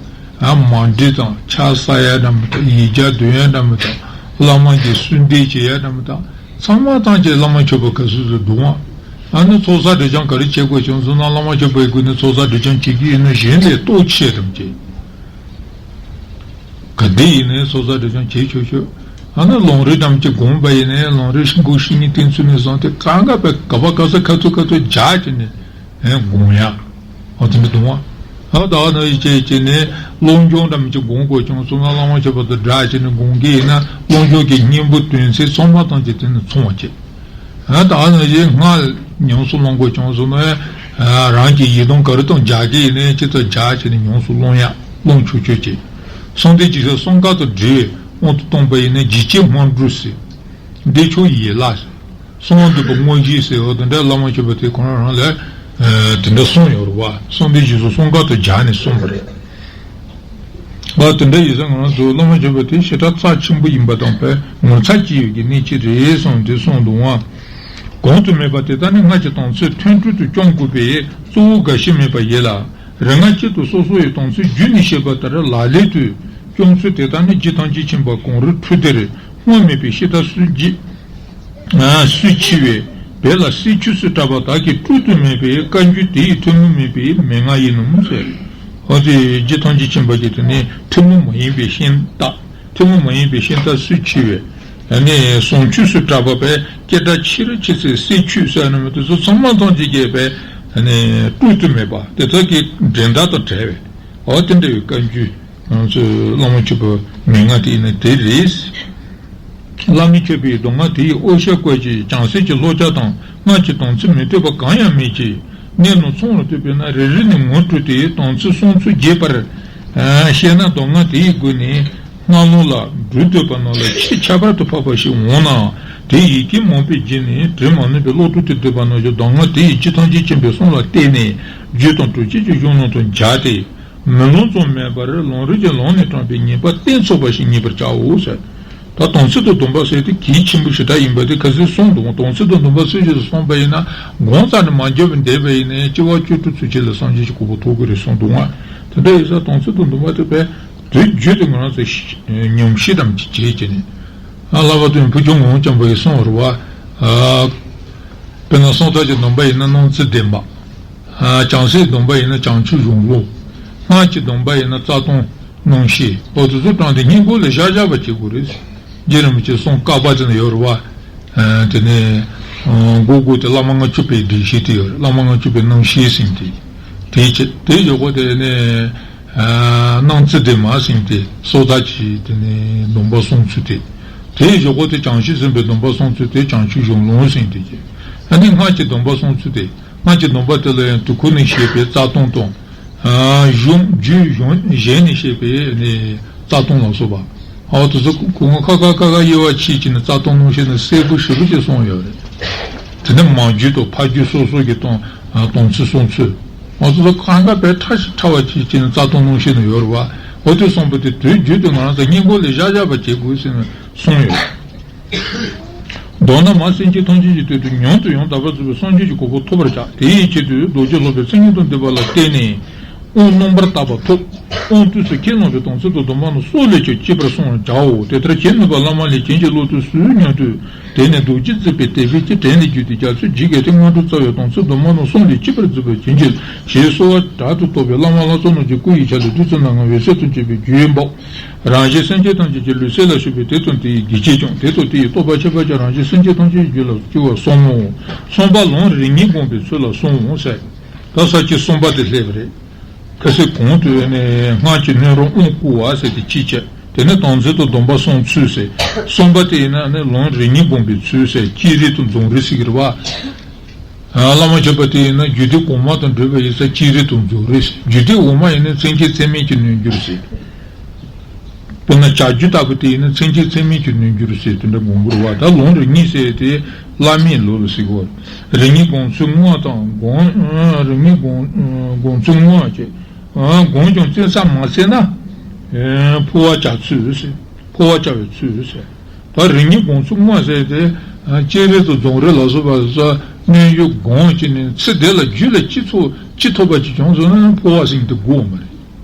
ཡང་མ་འདྲི་དང་། ཕྱག་བསགས་ཡ་འདྲ་མི་དང་། ཡིག་བརྒྱ་འདོན་ཡ་འདྲ་མི་དང་། བླ་མ་གི་གསོལ་འདེབས་བྱེད་ཡ་འདྲ་མི་དང་། ཚང་མ་ཐམས་ཅད་བླ་མ་མཆོད་པ་ག་སུ་སུ་འདུག་ཨང་། ཨ་ནི་ཚོགས་བསགས་སྒྲིབ་སྦྱང་ག་རེ་བྱེད་དགོས་བྱུང་སོང་ན་བླ་མ་མཆོད་པའི་སྒོ་ནས་ཚོགས་བསགས་སྒྲིབ་སྦྱང་བྱེད་ཀྱི་ཡིན་ན་གཞན་ལས་ལྟོ་ཆེ་ཙམ་བྱེད། ག་འདི་ཡིན་ནའི་ཚོགས་བསགས་སྒྲིབ་སྦྱང་བྱེད་ཆོག་ཆོག་ཨ་ནི་ལམ་རིམ་ཐམས་ཅད་སྒོམ་པ་ཡིན་ནའི་ལམ་རིམ་ཤིང་ཁུག་ཤིང་ཉིན་བསྟེན་ཚུལ་ནས་བཟུང་སྟེ་གང་ག་པའི་ག་པ་ག་ས་ཁ་ཐུག་ཁ་ཐུག་རྒྱག་བྱས་ནས་སྒོམ་ཡ། ཨ་དེ་འདྲ་འདུག་ཨ། ད་ནི་ཡི་ཅེ་ཅེ་ནས་བློ་སྦྱོང་ཐམས་ཅད་སྒོམ་དགོས་བྱུང་སོང་ན་བླ་མ་མཆོད་པ་དང་སྦྲགས་བྱས་ནས་སྒོམ་གྱི་ཡིན་ན་བློ་སྦྱོང་གི་སྙིང་པོ་དོན་ཚན་ཚང་མ་ཐམས་ཅད་དེ་ནས་ཚང་བ་བྱེད། ད་ནང་བཞིན་སྔགས་ཉམས་སུ་བླང་དགོས་བྱུང་སོང་ན། རང་གི་ཡི་དམ་ག་རེ་དང་སྦྱར་གྱི་ཡིན་ནའི་ཅི་ལྟར་སྦྱར་བྱས་ནས་ཉམས་སུ་བླང་ཡ་བླང་ཆོག་ཆོག་ཅིག་གསང་བདེ་འཇིགས་སོགས་གསང་སྔགས་དང་འབྲེལ་བའི་དབང་དུ་བཏང་པ་ཡིན་ན་འཇིགས་བྱེད་སྔགས་འབྲུ་ཟེར། བདེ་མཆོག་ཡན་ལག་ཟེར། གསང་བ་འདུས་པ་དངོས་གཞི་ཟེར་བ་དེ་འདྲ་བླ་མ་མཆོད་པ་དེ་ཁོ་རང་རང་ལ་དེ་འདྲ་གསུངས་ཡོད་རེད་བ། གསང་བདེ་འཇིགས་སོགས་གསང་སྔགས་དང་སྦྱར་ནས་གསུངས་པ་རེད། ཨ་དེ་འདྲ་ཡིན་ཙང་ང་རང་ཚོ་བླ་མ་མཆོད་པ་དེ་ཞེ་དྲག་རྩ་ཆེན་པོ་ཡིན་པ་དང་བས་ངོ་མཚར་སྐྱེ་ཡོད་ཀྱི་གནད་ཅིག་རེད་བསམ་དེ་གསུངས་འདུག་ཨང་། གོང་དུ་སྨོས་པ་དེ་དག་ནི་སྔགས་ཀྱི་དམ་ཚིག་མཐུན་གྲོས་དུ་སྐྱོང་དགོས་པས་གཙོ་བོ་འགའ་ཞིག་མེད་པ་ཡིན་ལ། རིག་སྔགས་གཅིག་ཏུ་སོ་སོ་ཡི་དམ་ཚིག་རྒྱུད་ནས་བཤད་པ་ལྟར་ལག་ལེན་དུ་སྐྱོང་ཚུལ་དེ་དག་ནི་རྒྱུད་ཐམས་ཅད་མཁྱེན་པ་གངས་རི་འཕྲོད་དེར་སྔོན་མེད་པའི་ཤེས་རྟོགས་སུ་འགྱེད། སུས་ཆེ་བས། དེ་ལ་སྲིད་ཆོས་སུ་གྲགས་པ་དག་གིས་སྤྲོས་བྲལ་མེད་པའི་བཀའ་འགྱུར་དེ་ཡི་ཐུན་མོང་མིན་པའི་མན་ངག་ཡིན་ནམ་ཟེར། འོ་དེ་རྒྱུད་ཐམས་ཅད་མཁྱེན་པ་གི་དེ་ནི་ཐུན་མོང་མ་ཡིན་པའི་ཤེས་རྟོགས། ཐུན་མོང་མ་ཡིན་པའི་ཤེས་རྟོགས་སུས་ཆེ་བས། ཨ་ནི་བཟང་སྤྱོད་སུ་གྲགས་པ་བས་སྐད་གྲགས་ཆེ་རུ་ཆེ་ཚེ་སྲིད་ཆོས་ཟེར་ནི་མི་དེ་ཚོ་ཚང་མ་ཐམས་ཅད་ཀྱི་བས་ཨ་ནི་སྤྲོས་བྲལ་མེད་པ་དེ་དག་གི་འགྲན་ཟླ་དང་བྲལ་བས། འོ་དེ་འདྲ་བའི་བཀའ་འགྱུར། ང་ཚོས་བླ་མ་མཆོད་པའི་མན་ངག་དེ་ཡིན་ན་དེ་རེད། བླ་མས་མཆོད་པའི་མདོ་སྔགས་དེ་ཡི་དབུ་ཞྭ་བཀོད་ཅིང་བྱང་སེམས་ཀྱི་བློ་རྒྱ་དང་སྔགས་ཀྱི་དམ་ཚིག་མི་གཏོད་པ་གང་ཡང་མེད་ཅིང་། གནས་རྣམས་ཚང་བར་གཏོད་པས་ན་རེ་རེ་ནས་ངོ་སྤྲོད་དེ་དམ་ཚིག་གསུམ་ཚུལ་རྒྱས་པར་བཤད་ན་མདོ་སྔགས་དེ་ཡི་སྒོ་ནས་སྔགས་ལུགས་ལ་འགྲོ་འདོད་པ་རྣམས་ལ་ཆེས་ཁྱད་པར་དུ་འཕགས་པ་ཞིག་འོང་ནའང་དེ་ཡི་གེ་མང་པོས་བརྒྱན་ནས་དྲི་མ་ནུབ་པའི་བློ་གྲོས་དེ་འདོད་པ་རྣམས་ཀྱི་མདོ་སྔགས་དེ་ཡི་རྒྱུད་ཐམས་ཅད་མཁྱེན་པའི་གསུང་ལ་བརྟེན་ནས་རྒྱུད་དང་གྲུབ་ཆེན་གྱི་གཞུང་རྣམས་དང་སྦྱར་ཏེ། མི་ལོང་ཙམ་མེད་པར་ལམ་རིམ་གྱི་ལམ་ནས་དྲངས་པའི་ཉེས་པ་གཏན་ཚུགས་པ་ཞིག་རྙེད་པར་བྱའོ་ཟེར། ད་དམ་ཚིག་དང་སྡོམ་པ་ཟེར་དེ་གལ་ཆེན་པོ་ཞེ་དྲག་ཡིན་པ་དེ་ཁ་སང་གསུངས་འདུག་དམ་ཚིག་དང་སྡོམ་པ་སུ་ཞིག་ཏུ་སོང་པ་ཡིན་ན་སྒོམ་རྩ་ནས་མ་འཇོག་པར་བསྡད་པ་ཡིན་ན་སྐྱེ་བ་བཅུ་དྲུག་ཚུན་ཆད་ལ་སངས་རྒྱས་ཀྱི་གོ་འཕང་ཐོབ་ཀྱི་རེད་གསུངས་འདུག་ང་། དེ་འདྲ་ཡིན་ཙང་དམ་ཚིག་དང་སྡོམ་པ་དེ་བས་དུས་རྒྱུན་དུ་ང་རང་ཚོ་ཉམས་ཞིབ་དམ་གྱིས་བྱེད་ཀྱི་ནས། ཨ་བསླབ་པ་དང་བུ་ཆུང་ངུ་འཇམ་པ་ཡིས་གསུངས་པ་རེད་བ། དཔེར་ན་གསང་རྟོགས་ཀྱི་སྡོམ་པ་ཡིན་ན་སྣང་ཚུལ་བདེན་པ། བྱང་སེམས་སྡོམ་པ་ཡིན་ན་བྱང་ཆུབ་གཞུང་ལུགས། སྔགས་ཀྱི་སྡོམ་པ་ཡིན་ན་རྩ་ལྟུང་སྣང་ཤས། འོ་དེ་ཚོ་དྲངས་ཏེ་སྙིང་པོ་ལ་བཞག་བཞག་པ་བྱེད་དགོས་རེད། རྗེ་རིན་པོ་ཆེས་གསུངས་བཀའ་པ་དེ་ན་ཡོད་རེད་བ། དེ་ནས་མགོ་དགུ་དེ་བླ་མ་ལྔ་བཅུ་པའི་སྡེ་བཞི་དེ་ཡོད་རེད། བླ་མ་ལྔ་བཅུ་པའི་སྣང་ཤས་ཟེར་དེ། དེ་བྱེད་དེ་བཞག་གོ་དེ་ནས། སྣང་ཚུལ་དེ་མ་ཟིན་ཏེ་སོ་ཐར་གྱི་དེ་ནས་སྡོམ་པ་སྲུང་ཚུལ་དེ། དེའི་གཞུག་གུ་དེ་བྱང་ཆུབ་སེམས་དཔའི་སྡོམ་པ་སྲུང་ཚུལ་དེ་བྱང་ཆུབ་གཞུང་ལུགས་ཟིན་ཏེ་ཀྱི། ཨ་ནི་སྔགས་ཀྱི་སྡོམ་པ་སྲུང་ཚུལ་དེ་སྔགས་ཀྱི་སྡོམ་པ་དེ་ལ་ཡང་དུས་འཁོར་ནས་བཤད་པའི་རྩ་ལྟུང་དང་། གཞུང་རྒྱུད་གཞུང་གཞན་ནས་བཤད་པའི་ནི་རྩ་ལྟུང་ལ་སོགས་པ། ཨ་དེ་ཚོ་གོང་ཁ་ཁ་ཁ་ཁ་དབྱེ་བ་ཕྱེ་ཀྱི་ནི་རྩ་ལྟུང་སྣང་ཤས་ནི་གསལ་པོ་ཞེ་པོ་ཅིག་གསུངས་ཡོད་རེད། དེ་ནི་མ་རྒྱུད་དང་ཕ་རྒྱུད་སོ་སོ་གི་སྟོང་སྟོང་ཚུལ་གསུང་ཚུལ། ང་ཚོ་ལ་གང་ག་དཔེ་ཕྲ་ཞིང་ཕྲ་བ་ཅིག་ཅིག་ནི་རྩ་ལྟུང་སྣང་ཤས་ནི་ཡོད་རེད་བ། འོ་དེ་གསུངས་པ་དེ་དུས་རྒྱུན་དུ་ང་རང་ཚོ་སྙིང་པོ་ལ་བཞག་བཞག་པ་བྱེད་དགོས་ཟེར་ནས་གསུངས་ཡོད། མདོར་ན་མ་སེམས་ཅན་ཐམས་ཅད་ཀྱི་དོན་དུ་མྱུར་དུ་ཡང་དག་པར་རྫོགས་པའི་སངས་རྒྱས་ཀྱི་གོ་འཕང་ཐོབ་པར་བྱ། དེ་ཡི་ཆེད་དུ་རྡོ་རྗེ་སློབ་པའི་མཚན་ཉིད་དང་ལྡན་པ་ལ་བརྟེན་ནས་དབང་རྣམ་པར་དག་པ་ཐོབ། དབང་དུས་སུ་ཁས་བླངས་པའི་དམ་ཚིག་དང་སྡོམ་པ་རྣམས་སྲོག་ལས་ཀྱང་གཅེས་པར་སྲུང་བར་བྱའོ། དེ་ལྟར་བྱེད་ནུས་པ་བླ་མ་ལས་བྱིན་གྱིས་བརླབ་ཏུ་གསོལ་སྙམ་དུ། དེ་ནས་རྡོ་རྗེ་བརྩེགས་པའི་དད་པས་ཀྱི་དྲན་ནས་བརྒྱུད་དེ་རྒྱ་མཚོའི་ཇི་སྐད་དེ། སྔོན་འགྲོ་རྩ་བའི་དམ་ཚིག་སྡོམ་པ་རྣམས་སྲོག་ལས་གཅེས་པར་མཛད་པར་བྱིན་གྱིས་ཞེས་གསོལ་བ་དྲག་ཏུ་བཏབ་པས་བླ་མ་ལྷ་ཚོགས་རྣམས་ཀྱི་སྐུ་ཡི་ཆ་ལུགས་བདུད་རྩི་སྣ་ལྔ་འོད་ཟེར་དང་བཅས་པའི་རྒྱུད་འབབ། རང་གཞན་སེམས་ཅན་ཐམས་ཅད་ཀྱི་ལུས་སེམས་ལ་ཞུགས་པས་དེ་དང་དེ་ཡི་དགེ་བྱེད་ཀྱང་དེ་དང་དེ་ཡི་རྟོགས་པ་ཁྱད་པར་ཅན་རང་གཞན་སེམས་ཅན་ཐམས་ཅད་ཀྱི་རྒྱུད་ལ་སྐྱེ་བར་གསུངས་མོ། གསུམ་པ་ལམ་རིམ་གཉིས་སྒོམ་པའི་ཚུལ་ལ་གསུངས་འོང་ཟེར། ད་ས་བཅད་གསུམ་པ་དེ་སླེབས་པ་རེད། ཁ་སང་གོང་དུ་ནས་སྔགས་ཀྱི་སྣོད་རུང་དབང་བསྐུར་བ་ཟེར་ཏེ་གཅིག་བྱས། དེ་ནས་དམ་ཚིག་དང་སྡོམ་པ་སྲུང་ཚུལ་ཟེར། གསུམ་པ་དེ་ཡིན་ན་ནི་ལམ་རིམ་གཉིས་སྒོམ་པའི་ཚུལ་ཟེར། སྤྱིའི་རིགས་དང་རྫོགས་རིམ་ཟེར་གྱི་རེད་བ། བླ་མ་མཆོད་པ་དེ་ཡིན་ན་རྒྱུད་སྡེ་གོང་མ་དང་འབྲེལ་བ་ཡོད་ས་སྤྱིའི་རིགས་དང་རྫོགས་རིམ་ཟེར། རྒྱུད་སྡེ་འོག་མ་ཡིན་ན་མཚན་བཅས་ཚད་མིན་གྱི་རྣལ་འབྱོར་ཟེར། དཔེར་ན་བྱ་རྒྱུད་ལྟ་བུ་དེ་ཡིན་ན་མཚན་བཅས་ཚད་མིན་གྱི་རྣལ་འབྱོར་ཟེར་དེ་འདྲ་སྒོམ་དགོས་རེད་བ། ད་ལམ་རིམ་གཉིས་ཟེར་དེ་བླ་མེད་ལུགས་ལ་ཟེར་གོ། རིམ་གཉིས་སྒོམ་ཚུལ་དངོས་དང་སྒོམ། རིམ་གཉིས་སྒོམ་སྒོམ་ཚུལ་དངོས་བྱས། སྒོམ་ཀྱང་བཙན་ས་མ་བཙན་ན། འཕོ་བ་བྱ་ཚུལ་ཟེར། འཕོ་བ་བྱ་བའི་ཚུལ་ཟེར། ད་རིམ་གཉིས་སྒོམ་ཚུལ་དངོས་ཟེར་ཏེ། སྤྱིའི་རིགས་དང་རྫོགས་རིམ་ལ་སོགས་པ་སོ་སོ་རྣལ་འབྱོར་སྒོམ་བྱས་ནས་ཚེ་འདི་ལ་རྒྱུད་ལ་ཅི་ཚོགས་ཅི་ཐོབ་པ་ཅིག་བྱུང་སོང་ན་འཕོ་བ་ཟེར་དེ་དགོས་མ་རེད།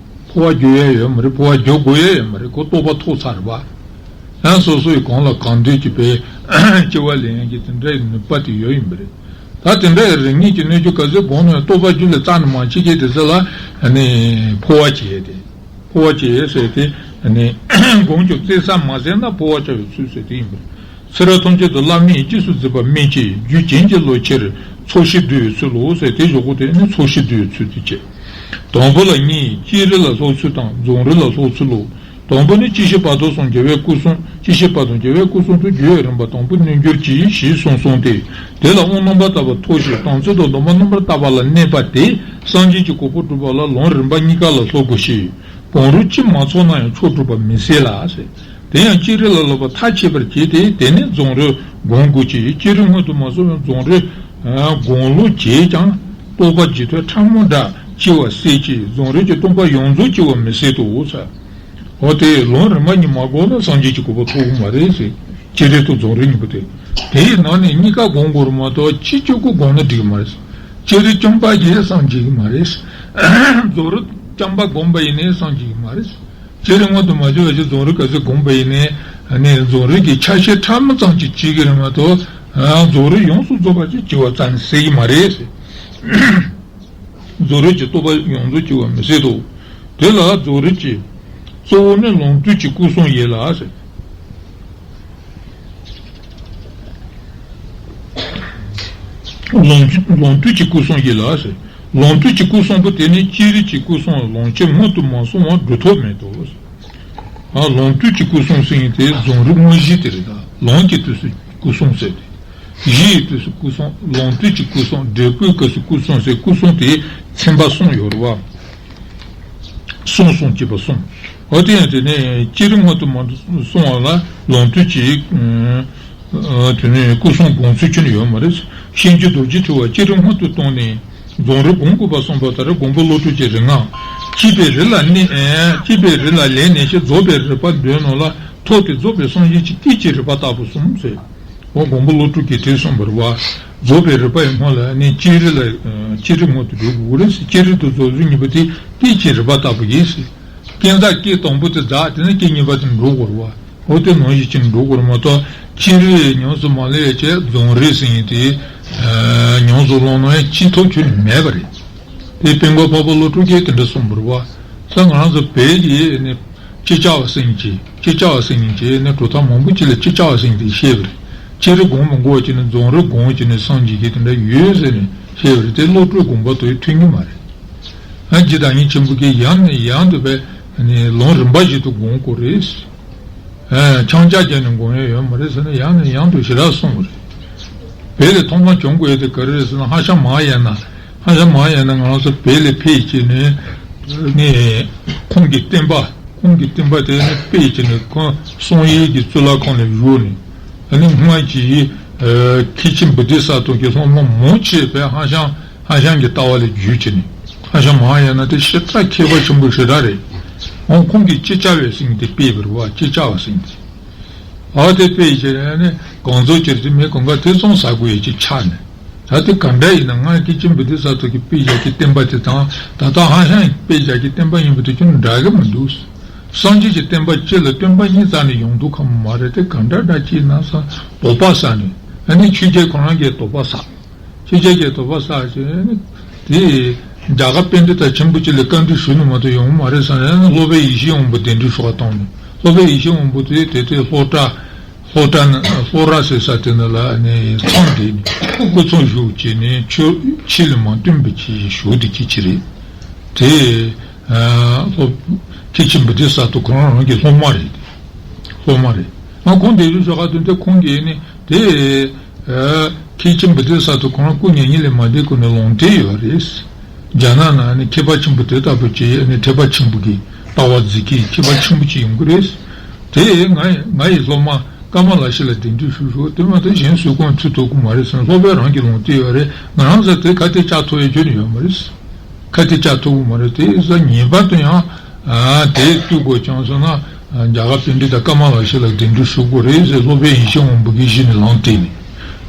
འཕོ་བ་རྒྱུག་ཡ་ཡོད་མ་རེད། འཕོ་བ་རྒྱུག་དགོས་ཡ་ཡོད་མ་རེད། ཁོ་རྟོགས་པ་ཐོབ་ཚར་བ། ཡང་སོ་སོ་ཡི་གང་ལ་གང་འདོད་ཀྱི་པའི་སྐྱེ་བ་ལེན་ཡ་གི་དེ་འདྲའི་ནུས་པ་དེ་ཡོད་ཡིན་པ་རེད། ད་དེ་འདྲའི་རིམ་གཉིས་ཀྱི་སྣོད་བཅུད་ག་ཚོད་སྒོམ་ན་རྟོགས་པ་རྒྱུད་ལ་རྩ་ནས་མ་སྐྱེ་མཁན་དེ་ཚོ་ལ་ནི་འཕོ་བ་བྱེད་ཡ་དེ། འཕོ་བ་བྱེད་ཡ་ཟེར་ཏེ་ནི་སྒོམ་ཀྱང་བཙན་ས་མ་བཙན་ན་འཕོ་བ་བྱ་བའི་ཚུལ་ཟེར་དེ་ཡིན་པ་རེད། ཚེ་རབས་ཐམས་ཅད་དུ་བླ་མེད་རྗེས་སུ་འཛིན་པ་མིན་ཕྱིར། རྒྱུད་བྱིན་གྱིས་རློབ་ཕྱིར་ཚོགས་ཞིང་བསྡུ་བའི་ཚུལ་ལོ་ཟེར། དེ་གཞུག་གུ་དེ་ནི་ཚོགས་ཞིང་བསྡུ་བའི་ཚུལ་དེ་བྱེད། དང་པོ་ལ་གཉིས། སྤྱིའི་རིགས་ལ་སློབ་ཚུལ་དང་རྫོགས་རིམ་ལ་སློབ་ཚུལ་ལོ། དང་པོ་ནི་སྤྱི་བཤད་བར་དོ་གསུམ་རྒྱལ་བའི་སྐུ་གསུང་། སྤྱི་བཤད་བར་དོ་རྒྱལ་བའི་སྐུ་གསུང་དུ་རྒྱུད་ཡོད་རིམ་པ་དང་པོ་གནས་འགྱུར་གྱིས་ཞེས་གསུངས་སོང་སྟེ། དེ་ལ་དབང་རྣམ་པར་དག་པ་མཐོ་ཞིང་དམ་ཚིག་དང་སྡོམ་པ་རྣམ་པར་དག་པ་ལ་གནས་པ་དེས་སངས་རྒྱས་ཀྱི་གོ་འཕང་སྒྲུབ་པ་ལ་ལམ་རིམ་པ་གཉིས་ཀ་ལ་སློབ་དགོས་ཤིང་། གང་རུང་གཅིག་མ་ཚང་ན་ཡང་མཆོག་སྒྲུབ་པ་མི་སྲིད་ལ་ཟེར། དེ་ཡང་ཅི་རིགས་ལ་སློབ་པ་མཐའ་ཆད་པར་བྱས་ཏེ་དེ་ནས་རྫོགས་རིམ་བསྒོམ་དགོས་ཀྱི། ཅི་རིགས་སྔོན་དུ་མ་སོང་བའི་རྫོགས་རིམ་བསྒོམ་ལུགས་བྱས་ཀྱང་རྟོགས་པ་རྗེས་ཐོབ་ཕྲ་མོ་འདྲ་སྐྱེ་བ་སྲིད་ཀྱི། རྫོགས་རིམ་གྱི་སྟོང་པ་ཡོངས་རྫོགས་སྐྱེ་བ་མི་སྲིད་དོ་ཟེར། འོ་དེ་ལམ་རིམ་པ་གཉིས་མ་བསྒོམས་ན་སངས་རྒྱས་ཀྱི་གོ་འཕང་ཐོབ་ཀྱི་མ་རེད་ཟེར། ཅི་རིགས་དང་རྫོགས་རིམ་གཉིས་པོ་དེ། དེའི་ནང་ནས་གཉིས་ཀ་བསྒོམ་དགོས་རེད་མ་གཏོགས་གཅིག་གཅིག་པུ་བསྒོམས་ན་འགྲིག་གི་མ་རེད། ཅི་རིགས་བཅོམ་པ་བརྒྱད་སངས་རྒྱས་ཀྱི་མ་རེད། རྫོགས་རིམ་བཅོམ་པ་བསྒོམས་པ་ཡིན་ནའི་སངས་རྒྱས་ཀྱི་མ་རེད། ཅི་རིགས་སྔོན་དུ་མ་བྱུང་བ་ཞིག་རྫོགས་རིམ་ག་ཚོད་བསྒོམས་པ་ཡིན་ནའི་ནི་རྫོགས་རིམ་གྱི་ཆ་ཤས་ཕྲ་མོ་ཙམ་ཅིག་བྱེད་ཀྱི་རེད་མ་གཏོགས། རྫོགས་རིམ་ཡོངས་སུ་རྫོགས་པ་ཅིག་བྱེད་པ་ཙམ་ཟེར་གྱི་མ་རེད། རྫོགས་རིམ་གྱི་རྟོགས་པ་ཡོངས་རྫོགས་སྐྱེ་བ་མི་སྲིད་དོ། དེ་ལ་རྫོགས་རིམ་གྱི་གཙོ་བོ་ནི་ལམ་དུས་ཀྱི་སྐུ་གསུང་ཡིན་ལ་ཟེར། ལམ་ལམ་དུས་ཀྱི་སྐུ་གསུང་ཡིན་ལ་ཟེར། ལམ་དུས་ཀྱི་སྐུ་གསུང་པོ་དེ་ནི་སྤྱི་རིགས་ཀྱི་སྐུ་གསུང་ལམ་ཁྱེར་སྔོན་དུ་མ་སོང་བར་སྒྲུབ་ཐབས་མེད་དོ། ཨ། ལམ་དུས་ཀྱི་སྐུ་གསུང་ཟེར་མཁན་དེ་རྫོགས་རིམ་དངོས་གཞི་དེ་རེད་ད། ལམ་གྱི་དུས་སུ་སྐུ་གསུང་ཟེར་ཏེ། གཞི་ཡི་དུས་སུ་སྐུ་གསུང་། ལམ་དུས་ཀྱི་སྐུ་གསུང་། འབྲས་བུའི་སྐབས་སུ་སྐུ་གསུང་ཟེར། སྐུ་གསུང་དེ་ཚན་པ་གསུམ་ཡོད་རེད་བ། གསུམ་གསུམ་བྱས་པ་གསུམ། འོ་དེ་ཡང་དེ་ནས་སྤྱི་རིགས་སྔོན་དུ་མ་སོང་བ་ལ་ལམ་དུས་ཀྱི་ཨ། དེ་ནས་སྐུ་གསུང་བསྒོམ་ཚུལ་ཁྱོན་ནས་ཡོད་མ་རེད། ཤེས་འགྱུར་རྡོ་རྗེ་ཕྲེང་བ་སྤྱི་རིགས་སྔོན་དུ་བཏང་ནས་རྫོགས་རིམ་བསྒོམ་དགོས་པ་གསུངས་པ་ལྟར་དགོངས་པ་བློ་གྲོས་ཀྱི་རིམ་ལྔ། སྐྱེས་པའི་རིམ་ལ་གནས། སྐྱེས་པའི་རིམ་ལ་ལེན་ནས་ཤེས། རྫོགས་པའི་རིམ་པ་འདོད་རྣམས་ལ་ཐོབ་སྟེ་རྫོགས་པའི་སངས་རྒྱས་ཀྱི་སྐད་ཅིག་རིམ་པ་ལྟ་བུ་གསུངས་ཟེར། འོ་དགོངས་པ་བློ་གྲོས་ཀྱིས་དེ་གསུངས་པ་རེད་བ། རྫོགས་པའི་རིམ་པ་ཡི་སྔོན་ལ་ནི་སྤྱི་རིགས་ལ་སྤྱི་རིགས་སྔོན་དུ་འགྲོ་དགོས་རེད་ཟེར། སྤྱི་རིགས་དང་རྫོགས་རིམ་གཉིས་པོ་དེ་སྐད་ཅིག་རིམ་པ་ལྟ་བུ་ཡིན་ཟེར། སྐྱེ་འཛག་སྐད་དང་པོ་དེ་འཛག་དེ་ནས་སྐད་གཉིས་པ་དེ་འགྲོ་དགོས་རེད་བ། འོ་དེ་ནང་བཞིན་ཅིག་འགྲོ་དགོས་རེད་མ་གཏོགས་སྤྱི་རིགས་ཉམས་སུ་མ་ལེན་ཡ་བྱས་རྫོགས་རིམ་ཟེར་མཁན་དེ་ཉམས་སུ་བླངས་ན་ཡང་སྐྱེ་ཐབས་ཁྱོན་ནས་མེད་པ་རེད། དེ་དཔལ་མགོན་འཕགས་པ་ཀླུ་སྒྲུབ་ཀྱིས་དེ་འདྲ་གསུངས་པ་རེད་བ། ས་ང་རང་ཚོ་བོད་ཀྱི་ནི་ཅི་བྱ་བ་ཟེར་མཁན་ཅིག་ཅི་བྱ་བ་ཟེར་མཁན་ཅིག་ནི་གྲུབ་མཐའ་མང་པོ་ཅིག་ལ་ཅི་བྱ་བ་ཟེར་མཁན་དེ་བཤད་པ་རེད། སྤྱི་རིགས་སྒོམ་མི་དགོས་ཀྱི་ནི་རྫོགས་རིམ་སྒོམ་གྱི་ནི་སངས་རྒྱས་ཀྱི་དེ་འདྲ་ཡོད་ཟེར་ནས་བཤད་པ་རེད། དེ་བློ་གྲོས་དགོངས་པ་དང་མཐུན་གྱི་མ་རེད། ཨ། རྗེ་བདག་ཉིད་ཆེན་པོ་གིས་ཡང་ནས་ཡང་དུ་བས་ནི་ལམ་རིམ་པ་བཞིན་དུ་སྒོམ་དགོས་རེད། ཨ། ཆང་ཆག་བརྒྱབ་ནས་སྒོམ་ཡ་ཡོད་མ་རེད་ཟེར་ནས་ཡང་ནས་ཡང་དུ་ཞེ་དྲག་གསུངས་པ་རེད། བོད་ལ་ཐོག་མར་བྱུང་དགོས་ཡ་དེ་ག་རེ་རེད་ཟེར་ན། ཧྭ་ཤང་མ་ཧཱ་ཡ་ན། ཧྭ་ཤང་མ་ཧཱ་ཡ་ན་ང་རང་ཚོ་བོད་ལ་ཕེབས་བྱས་ནས་ནི་ཁོང་གི་བསྟན་པ། ཁོང་གི་བསྟན་པ་དེ་ནི་སྤེལ་བྱས་ནས་ཁོང་བསམ་ཡས་ཀྱི་གཙུག་ལག་ཁང་ལ་བཞུགས་ནས། ཨ་ནི་སྔོན་གྱི་ཨ་མཁན་ཆེན་བོ་དྷི་ས་ཏྭ་གི་སློབ་མ་མང་ཆེ་བས་ཧྭ་ཤང་ཧྭ་ཤང་གི་ལྟ་བ་ལ་བརྒྱུད་བྱས་ནས། ཧྭ་ཤང་མ་ཧཱ་ཡ་ན་དེ་ཞེ་དྲག་མཁས་པ་ཆེན་པོ་ཞེ་དྲག་རེད། འོ་ཁོང་གིས་ཅི་བྱ་བ་ཟེར་མཁན་དེ་སྤེལ་བ་རེད་བ། ཅི་བྱ་བ་ཟེར་མཁན་དེ། འོ་དེ་སྤེལ་བྱས་ནས་གང་ཟག་ཅིག་དེ་མི་གང་ག་དེ་ཙམ་ཟ་དགོས་ཡ་ཅིག་ཆགས་ནས། ད་དེ་ག་འདྲ་ཡིན་ན། ང་མཁན་ཆེན་བོ་དྷི་ས་ཏྭ་གིས་སྤེལ་བཞག་གི་བསྟན་པ་དེ་དང་ད་ལྟ་ཧྭ་ཤང་གིས་སྤེལ་བཞག་གི་བསྟན་པ་གཉིས་པོ་དེ་ཅུང་འདྲ་གི་མི་འདུག་སངས་རྒྱས་ཀྱི་བསྟན་པ་སྤྱི་ལ་སྟོན་པ་གཉིས་རྩ་ནས་ཡོང་འདུག་གམ་མ་རེད། དེ་ག་འདྲ་འདྲ་ཅིག་ན་ས་དོགས་པ་ཟ་ནས། ཨ་ནི་ཆོས་རྒྱལ་ཁོ་རང་གིས་དོགས་པ་ཟ། ཆོས་རྒྱལ་གྱིས་དོགས་པ་ཟ་བྱས་ནས་དེ་རྒྱ་གར་པཎྜི་ཏ་ཆེན་པོ་ཅིག་ལ་བཀའ་འདྲི་ཞུ་ནི་མ་གཏོགས་ཡོང་གི་མ་རེད་ཟེར་ནས། སློབ་དཔོན་ཡེ་ཤེས་དབང་པོ་གདན་འདྲེན་ཞུ་བ་བཏང་ནས། སློབ་དཔོན་ཡེ་ཤེས་དབང་པོ་དེ་དེ་དེ་ལྷོ་བྲག་ལྷོ་བྲག་ན་ལྷོ་ར་ཟེར་ས་དེ་ནང་ལ་ནི་ཚང་བསྡད་ནས་སྐུ་ཚང་བཞུགས་བྱས་ནས་ཆོས་ཆོས་ལ་མ་བསྟུན་པ་ཅིག་ཞུ་བསྡད་ཀྱི་ཅིག་རེད། དེ་ཨ་སློབ་མཁན་ཆེན་བོ་དྷི་ས་ཏྭ་ཁོ་རང་རང་གི་སློབ་མ་རེད། སློབ་མ་རེད། ང་ཁོང་དེ་རིང་ཞོགས་ཀ་དུས་དེ་ཁོང་གིས་ནི་དེ་ཨ་མཁན་ཆེན་བོ་དྷི་ས་ཏྭ་ཁོ་རང་སྐུ་མྱ་ངན་ལས་མ་འདས་གོང་ནས་ལུང་བསྟན་ཡོད་རེད། རྒྱ་ནག་ནང་ནི་མཁས་པ་ཆེན་པོ་དེ་ལྟ་བུ་ཅིག་ནི་ཐེག་པ་ཆེན་པོ་གི་ལྟ་བ་འཛིན་མཁན་མཁས་པ་ཆེན་པོ་ཅིག་ཡོང་གི་རེད། དེ་ང་ང་ཡི་སློབ་མ་ཀ་མ་ལ་ཤཱི་ལ་གདན་འདྲེན་ཞུ་ཞུ། དེ་མ་གཏོགས་གཞན་སུས་ཀྱང་ཐུག་ཐུབ་ཀྱི་མ་རེད་ཟེར་ནས་སློབ་དཔོན་རང་གིས་ལུང་བསྟན་ཡོད་རེད། ང་རང་ཚོ་དེ་ཁ་གཏད་བཅག་ཐུབ་ཡ་ཁྱོན་ནས་ཡོད་མ་རེད། ཁ་གཏད་བཅག་ཐུབ་ཀྱི་མ་རེད། དེ་ས་ངེས་པར་དུ་ཡང་ཨ་དེ་བཏུལ་དགོས་བྱུང་སོང་ན་རྒྱ་གར་པཎྜི་ཏ་ཀ་མ་ལ་ཤཱི་ལ་གདན་འདྲེན་ཞུ་དགོས་རེད་ཟེར་སློབ་དཔོན་ཡེ་ཤེས་དབང་པོ་གིས་གཞི་ནས་ལམ་བསྟན་ནས།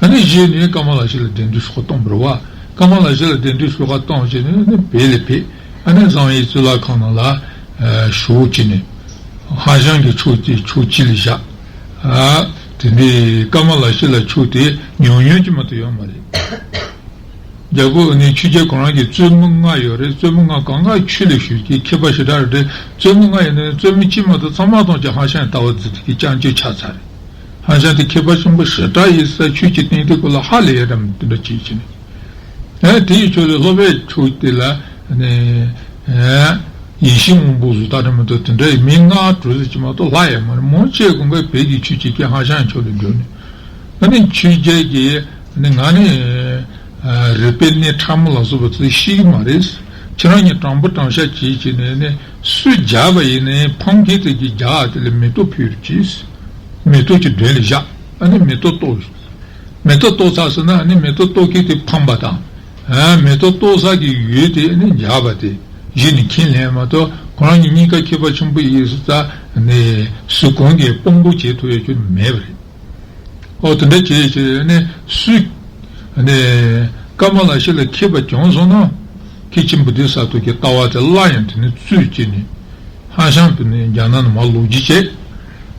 ཨ་ནི་གཞི་ནས་ཀ་མ་ལ་ཤཱི་ལ་གདན་འདྲེན་ཞུ་བ་བཏང་བ་རེད་བ། ཀ་མ་ལ་ཤཱི་ལ་གདན་འདྲེན་ཞུ་བ་བཏང་བྱས་ནས་ནི་བོད་ལ་ཕེབས། ཨ་ནི་བསམ་ཡས་གཙུག་ལག་ཁང་ནང་ལ་ཨ་བཞུགས་བྱས་ནས་ཧྭ་ཤང་གི་ཆོས་དེ་ཕྱོགས་གཅིག་ལ་བཞག་ཨ་དེ་ནས་ཀ་མ་ལ་ཤཱི་ལ་ཆོས་དེ་ཉམས་མྱོང་ཅིག་མ་གཏོགས་ཡོད་མ་རེད། རྒྱལ་པོ་ནི་ཆོས་རྒྱལ་ཁོ་རང་གིས་བཙུན་མོ་ལྔ་ཡོད་རེད། བཙུན་མོ་ལྔ་གང་ག་ཆོས་ལ་ཞུགས་ཀྱི་མཁས་པ་ཞེ་དྲག་རེད། བཙུན་མོ་ལྔ་ཡོད་ནའི་བཙུན་མོ་གཅིག་མ་གཏོགས་ཚང་མ་ཐམས་ཅད་ཧྭ་ཤང་ལྟ་བ་འཛིན་གྱི་སྐྱབས་བཅོལ་ཆགས་ཚར་རེད། ཧྭ་ཤང་དེ་མཁས་པ་ཆེན་པོ་ཞེ་དྲག་ཡིན་ས། ཆོས་ཀྱི་སྟེང་དེ་ཁོ་ལ་ཧ་ལས་ཡ་འདྲ་མི་དེ་འདྲ་བྱེད་ཀྱི་ནི། ཨ་དེ་ཡི་ཕྱོགས་ལ་སློབ་དཔོན་ཕྱོགས་དེ་ལ་ནི་ཨ་ ཡེ་ཤེས་སྔོན་པོ་བཟོ་ལྟ་དྲི་མ་གཏོགས་དེ་འདྲ་ཡི་མི་ལྔ་དྲུག་ཟེར་གྱི་མ་གཏོགས་ལྷག་ཡ་མ་རེད། མང་ཆེ་གང་ག་བོད་ཀྱི་ཆོས་བྱེད་མཁན་ཧྭ་ཤང་ཕྱོགས་ལ་འགྲོ་ནས། ཨ་ནི་ཆོས་རྒྱལ་གྱིས་ནི་ང་ནི་རིག་པའི་གནས་ཕྲ་མོ་ལ་སོགས་པ་ཚོ་ཤེས་ཀྱི་མ་རེད། ཁྱེད་རང་གཉིས་དྲང་པོ་དྲང་བཞག་བྱེད་ཅེས་ནས་ནི་སུས་རྒྱག་པ་ཡིན་ནའི་ཕམ་མཁན་དེ་གྱིས་རྒྱག་དེ་ལ་མེ་ཏོག་ཕུལ་རོགས་གྱིས། མེ་ཏོག་གི་མགྲིན་ལ་བཞག་ཨ་ནི་མེ་ཏོག་གཏོར། མེ་ཏོག་གཏོར་ཚར་སོང་ན་ཨ་ནི་མེ་ཏོག་གཏོར་མཁན་དེ་ཕམ་པ་དང་། ཨ་མེ་ཏོག་གཏོར་ས་གི་ཡུལ་དེ་ཨ་ནི་རྒྱག་པ་དེ་གཞི་ནས་ཁས་ལེན་མ་གཏོགས་ཁོ་རང་གཉིས་གཉིས་ཀ་མཁས་པ་ཆེན་པོ་ཡིན་ས་ནས་སུ་གང་གིས་དཔང་པོ་བྱེད་ཐུབ་ཡ་ཁྱོན་མེད་པ་རེད། ཨོ་དེ་འདྲ་བྱས་བྱས་ནས་སུས་ནས་ཀ་མ་ལ་ཤཱི་ལ་མཁས་པ་བྱུང་སོང་ན་མཁན་ཆེན་བོ་དྷི་ས་ཏྭ་གི་ལྟ་བ་དེ་སླར་ཡང་དེ་ནས་བཙུགས་བྱས་ནས་ཧྭ་ཤང་དེ་ནས་རྒྱ་ནག་ནས་མར་ལོག་རྒྱུ་བྱས།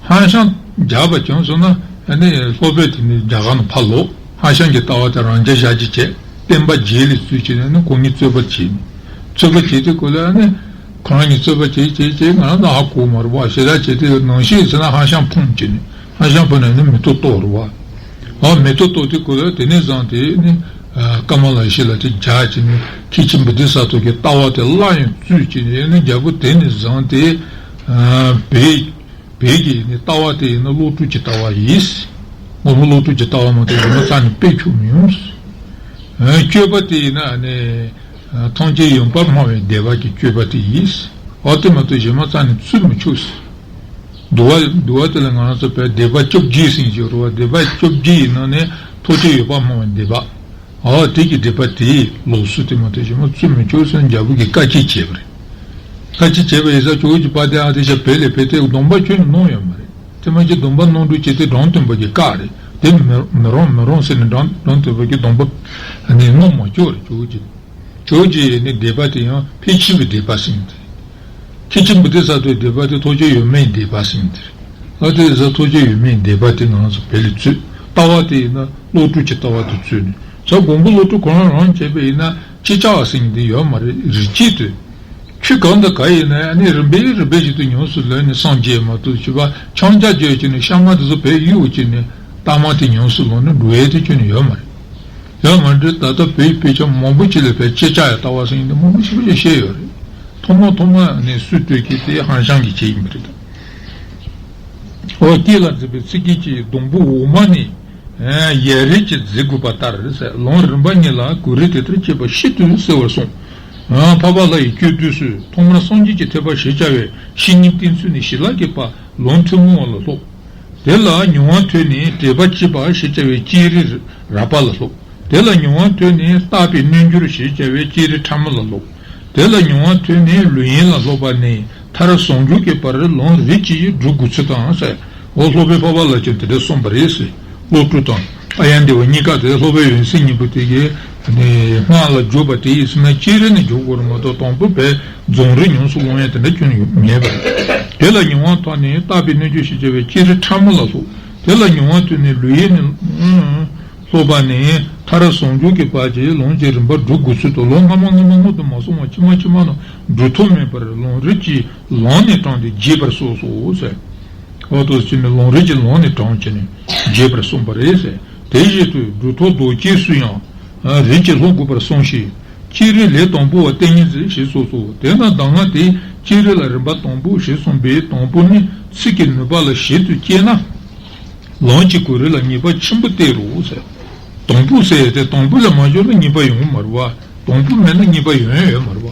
ཧྭ་ཤང་རྒྱག་པ་བྱུང་སོང་ན་ཨ་ནི་ལྷོ་པས་དེ་ནས་རྒྱ་གར་ནས་ཕར་ལོག་ཧྭ་ཤང་གི་ལྟ་བ་དེ་རང་འཇགས་བཞག་རྒྱུ་བྱས། བསྟན་པ་རྗེས་ལ་བཙུགས་བྱས་ནས་ནི་ཁོང་གཉིས་རྩོད་པ་བྱས་ནས་རྩོད་པ་བྱས་དུས་སྐབས་ལ་ཨ་ནི། ཁོ་རང་གཉིས་རྩོད་པ་བྱེད་བྱེད་བྱེད་ང་རང་ད་ཧ་གོ་མ་རེད་བ། ཞེ་དྲག་བྱེད་དུས་ནང་བཞིན་ཟེར་ན་ཧྭ་ཤང་ཕུང་བྱས་ནས་ཧྭ་ཤང་ཕུང་ནས་ནི་མེ་ཏོག་གཏོར་རེད་བ། ཨ་མེ་ཏོག་གཏོར་དུས་ཁོ་ལ་དེ་ནས་བཟུང་སྟེ་ནི་ཀ་མ་ལ་ཤཱི་ལ་དེ་རྒྱག་བྱས་ནས་མཁན་ཆེན་བོ་དྷི་ས་ཏྭ་གི་ལྟ་བ་དེ་སླར་ཡང་བཙུགས་བྱས་ནས་ནི་རྒྱལ་པོ་དེ་ནས་བཟུང་སྟེ་བོད་བོད་ཀྱི་ནི་ལྟ་བ་དེ་ཡིན་ན་བློ་གྲོས་ཀྱི་ལྟ་བ་ཡིན། ངོ་བོ་བློ་གྲོས་ཀྱི་ལྟ་བ་མ་གཏོགས་གཞན་མ་རྩ་ནས་སྤེལ་ཆོག་མི་ཡོང་། སྤྱོད་པ་དེ་ཡིན་ན་ནི། ཐམས་ཅད་ཡོད་པར་སྨྲ་བའི་སྡེ་པ་གི་སྤྱོད་པ་དེ་ཡིན། འོ་དེ་མ་གཏོགས་གཞན་མ་རྩ་ནས་བཙུགས་མི་ཆོག་འདུལ་བ་འདུལ་བ་དེ་ལ་ང་རང་ཚོ་བོད་སྡེ་པ་བཅོ་བརྒྱད་ཟེར་གྱི་ཡོད་རེད་བ། སྡེ་པ་བཅོ་བརྒྱད་ཡི་ནང་ནས་ཐམས་ཅད་ཡོད་པར་སྨྲ་བའི་སྡེ་པ། འོ་དེ་གི་སྡེ་པ་དེའི་ལུགས་སྲོལ་དེ་མ་གཏོགས་གཞན་མ་བཙུགས་མི་ཆོག་ཟེར་རྒྱལ་པོ་གིས་བཀའ་ཆད་བྱས་པ་རེད། བཀའ་ཆད་བྱས་པ་ཡིན་ཙང་ཇོ་བོ་རྗེ་དཔལ་ལྡན་ཨ་ཏི་ཤ་བོད་ལ་ཕེབས་ཏེ་སྡོམ་པ་ཁྱོན་ནས་གནང་ཡོད་མ་རེད། དེ་མ་གཏོགས་སྡོམ་པ་གནང་རོགས་བྱས་ཏེ་འབྲོམ་སྟོན་པ་གི་བཀའ་རེད། དེ་མི་མི་རུང་མི་རུང་ཟེར་ནས་འབྲོམ་འབྲོམ་སྟོན་པ་གིས་སྡོམ་པ་ནི་གནང་མ་བཅུག་རེད། ཇོ་བོ་རྗེ། ཇོ་བོ་རྗེ་ཡི་ནི་སྡེ་པ་དེ་ཡང་ཕལ་ཆེ་བའི་སྡེ་པ་ཟེར་གྱི་རེད། མཁན་ཆེན་བོ་དྷི་ས་ཏྭའི་སྡེ་པ་དེ་ཐམས་ཅད་ཡོད་མེད་སྡེ་པ་ཟེར་གྱི་རེད། ཨ་དེ་ཟ་ཐམས་ཅད་ཡོད་མེད་སྡེ་པ་དེ་ང་ཚོ་བོད་ལ་བཙུགས། ལྟ་བ་དེ་ཡིན་ན་བློ་གྲོས་ཀྱི་ལྟ་བ་དེ་བཙུགས་ནས་ཟ་མགོན་པོ་བློ་གྲོས་ཁོ་རང་རང་བྱས་པ་ཡིན་ན་ཅི་བྱ་བ་ཟེར་གྱི་དེ་ཡོད་མ་རེད། རིགས་གཅིག་ཏུ། ཆོས་གང་དང་གང་ཡིན་ན་ཡང་ནི་རིམ་པས་རིམ་པས་བཞིན་དུ་ཉམས་སུ་ལེན་ནས་སངས་རྒྱས་མ་གཏོགས་ཆོས་པ་འཆིང་རྒྱ་བརྗོད་ཀྱི་ནི་གཤའ་མ་དེ་ཚོ་བོད་ཡིག་འོག་ཅིག་ནས་གཏའ་མ་དེ་ཉམས་སུ་ལེན་ནས་འགྲོ་ཡས་དེ་ཁྱོན་ནས་ཡོད་མ་རེད། ཡང་མ་འགྲིག་ད་ལྟ་བོད་ཡིག་དཔེ་ཆ་མང་པོ་ཅིག་ལ་བོད་ཅེ་ཅ་ཡ་ལྟ་བ་ཟེར་མཁན་དེ་མང་པོ་ཞེ་པོ་ཅིག་བཤད་ཡོད་རེད། ཐོག་མ་ཐོག་མ་ནས་སུས་སྤྲོད་ཀྱི་དེ་ཧན་ཤང་གིས་བྱས་ཡིན་པ་རེད། འོ་སྐད་ལ་འཛིན་པའི་ཚིག་གིས་ཀྱི་སྡོང་པོ་འོ་མ་ནི། ཡ་རིགས་ཀྱི་རྫི་དགོས་པ་ལྟར་ཟེར། ལུང་རིམ་པ་གཉིས་ལ་གོ་རིམ་དེ་ལྟར་བྱས་པ་ཤིན་ཏུ་གསལ་བར་གསུངས། འཕགས་པ་ལྷ་ཡི་སྤྱོད་བསྡུས་སུ་ཐོག་མར་སངས་རྒྱས་ཀྱི་ཐེག་པ་ཞེས་བྱ་བའི་བཤེས་གཉེན་བསྟེན་ཚུལ་ནི་ཞི་ལ་གི་པ་ལུང་ཐུན་མོང་བ་ལ་སློབ། དེ་ལ་མྱོང་བ་ཐོས་ནས་དྲེགས་པ་བཅད་པ་ཞེས་བྱ་བའི་བསྐྱེད་རིམ་རགས་པ་ལ་སློབ། དེ་ལ་མྱོང་བ་ཐོས་ནས་བརྟགས་པའི་རྣལ་འབྱོར་ཞེས་བྱ་བའི་བསྐྱེད་རིམ་ཕྲ་མོ་ལ་སློབ། དེ་ལ་མྱོང་བ་ཐོས་ནས་ལུས་ཡན་ལ་སློབ་པ་ནས་མཐར་ཟུང་འཇུག་གི་བར་ལུང་རིགས་ཀྱིས་སྒྲུབ་དགོས་ཚུལ་དང་ཟེར། འོ་སློབ་དཔོན་འཕགས་པ་ལྷ་ཀྱང་དེ་འདྲ་གསུངས་པ་རེད་ཟེར། བློ་གྲོས་དང་ཨཱརྱ་དེ་བ་གཉིས་ཀ་དེ་སློབ་དཔོན་ཡོན་སྲས་གཉིས་པོ་དེ་གའི་ནས་སྔགས་ལ་སྦྱོར་བ་དེ་ཡིན་ཟེར་ན་བསྐྱེད་རིམ་ནས་སྦྱོར་དགོས་རེད་མ་གཏོགས་དང་པོ་བས་རྫོགས་རིམ་ཉམས་སུ་སློང་ཡ་དེ་འདྲ་ཁྱོན་ནས་མེད་པ་རེད། དེ་ལ་མྱོང་བ་ཐོས་ནས་བརྟགས་པའི་རྣལ་འབྱོར་ཞེས་བྱ་བའི་བསྐྱེད་རིམ་ཕྲ་མོ་ལ་སློབ། དེ་ལ་མྱོང་བ་ཐོས་ནས་ལུས་ཡན་ནས་སློབ་པ་ནས་མཐར་ཟུང་འཇུག་གི་བར་གྱི་ལུང་གི་རིམ་པ་སྒྲུབ་དགོས་ཚུལ་དང་ལུང་སྔ་མ་སྔ་མ་སྔོན་དུ་མ་སོང་བར་ཕྱི་མ་ཕྱི་མ་རྣམས་སྒྲུབ་ཐབས་མེད་པར་ལུང་རིགས་ཀྱི་ལམ་ནས་དྲངས་ཏེ་རྒྱས་པར་གསུངས་སོ་ཟེར། འོ་དོ་ཕྱིན་ནས་ལུང་རིགས་ཀྱི་ལམ་ནས་དྲངས་བྱས་ནས་རྒྱས་པར་གསུངས་པ་རེད་ཟེར། དེ་བཞིན་དུ་སྒྲུབ་ཐབས་ལྡོག་སྐྱེས་སུ་ཡང་རིམ་གྱིས་སློབ་དགོས་པར་གསུངས་ཤིང་། བསྐྱེད་རིམ་ལས་དང་པོ་བ་ཏིང་ངེ་འཛིན་ཞེས་གསུངས་སོ། དེས་ན་གདམས་ངག་དེས་བསྐྱེད་རིམ་ལ་རིམ་པ་དང་པོ་ཞེས་གསུངས་པས་དང་པོ་ནི་ཚིག་གི་ནུས་པ་ལ་ཞིབ་ཏུ་དཔྱད་ན། ལམ་གྱི་གོ་རིམ་ལ་ངེས་པ་ཆེན་པོ་སྟེར་རོ་ཟེར། དང་པོ་ཟེར་ཡས་དེ་དང་པོ་ལ་མ་འབྱོར་ན་ངེས་པ་ཡོང་གི་མ་རེད་བ། དང་པོ་མེད་ན་ངེས་པ་ཡོང་ཡ་ཡོད་མ་རེད་བ།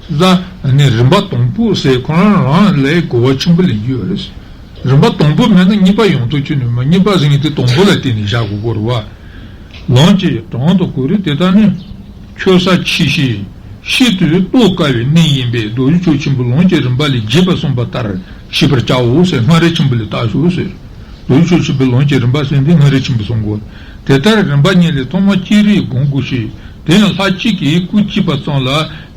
ཟ་ནས་རིམ་པ་དང་པོ་ཟེར་ཁོ་རང་རང་ལས་གོ་བ་ཆེན་པོ་ལེན་རྒྱུ་ཡོད་རེད། རིམ་པ་དང་པོ་མེད་ན་གཉིས་པ་ཡོང་ཐུབ་ཀྱི་ནི་མ། གཉིས་པ་ཟེར་མཁན་དེ་དང་པོ་ལ་བརྟེན་ནས་བཞག་དགོས་ཀྱི་རེད་བ། ལམ་གྱི་གྲངས་དང་གོ་རིམ་དེ་དག་ནི་ཆོད་ས་ཆེ་ཞིང་ཤིན་ཏུ་རྟོགས་དཀའ་བའི་གནས་ཡིན་པས་རྡོ་རྗེ་ཕྱོགས་ཆེན་པོའི་ལམ་གྱི་རིམ་པ་ལས་རྒྱས་པར་གསུངས་པ་ལྟར་ཤེས་པར་བྱའོ་ཟེར། སྔགས་རིམ་ཆེན་པོ་ལས་བརྟགས་ཤོག་ཟེར། རྡོ་རྗེ་ཕྱོགས་ཆེན་པོའི་ལམ་གྱི་རིམ་པ་ཟེར་འདི་སྔགས་རིམ་ཆེན་པོ་གསུང་དགོས། དེ་ལྟར་རིམ་པ་གཉིས་ལས་ཐོག་མར་བསྐྱེད་རིམ་སྒོམ་དགོས་ཤིང་། དེ་ཡང་ལྷ་གཅིག་གིས་སྐུ་གཅིག་པ་ཙམ་ལ་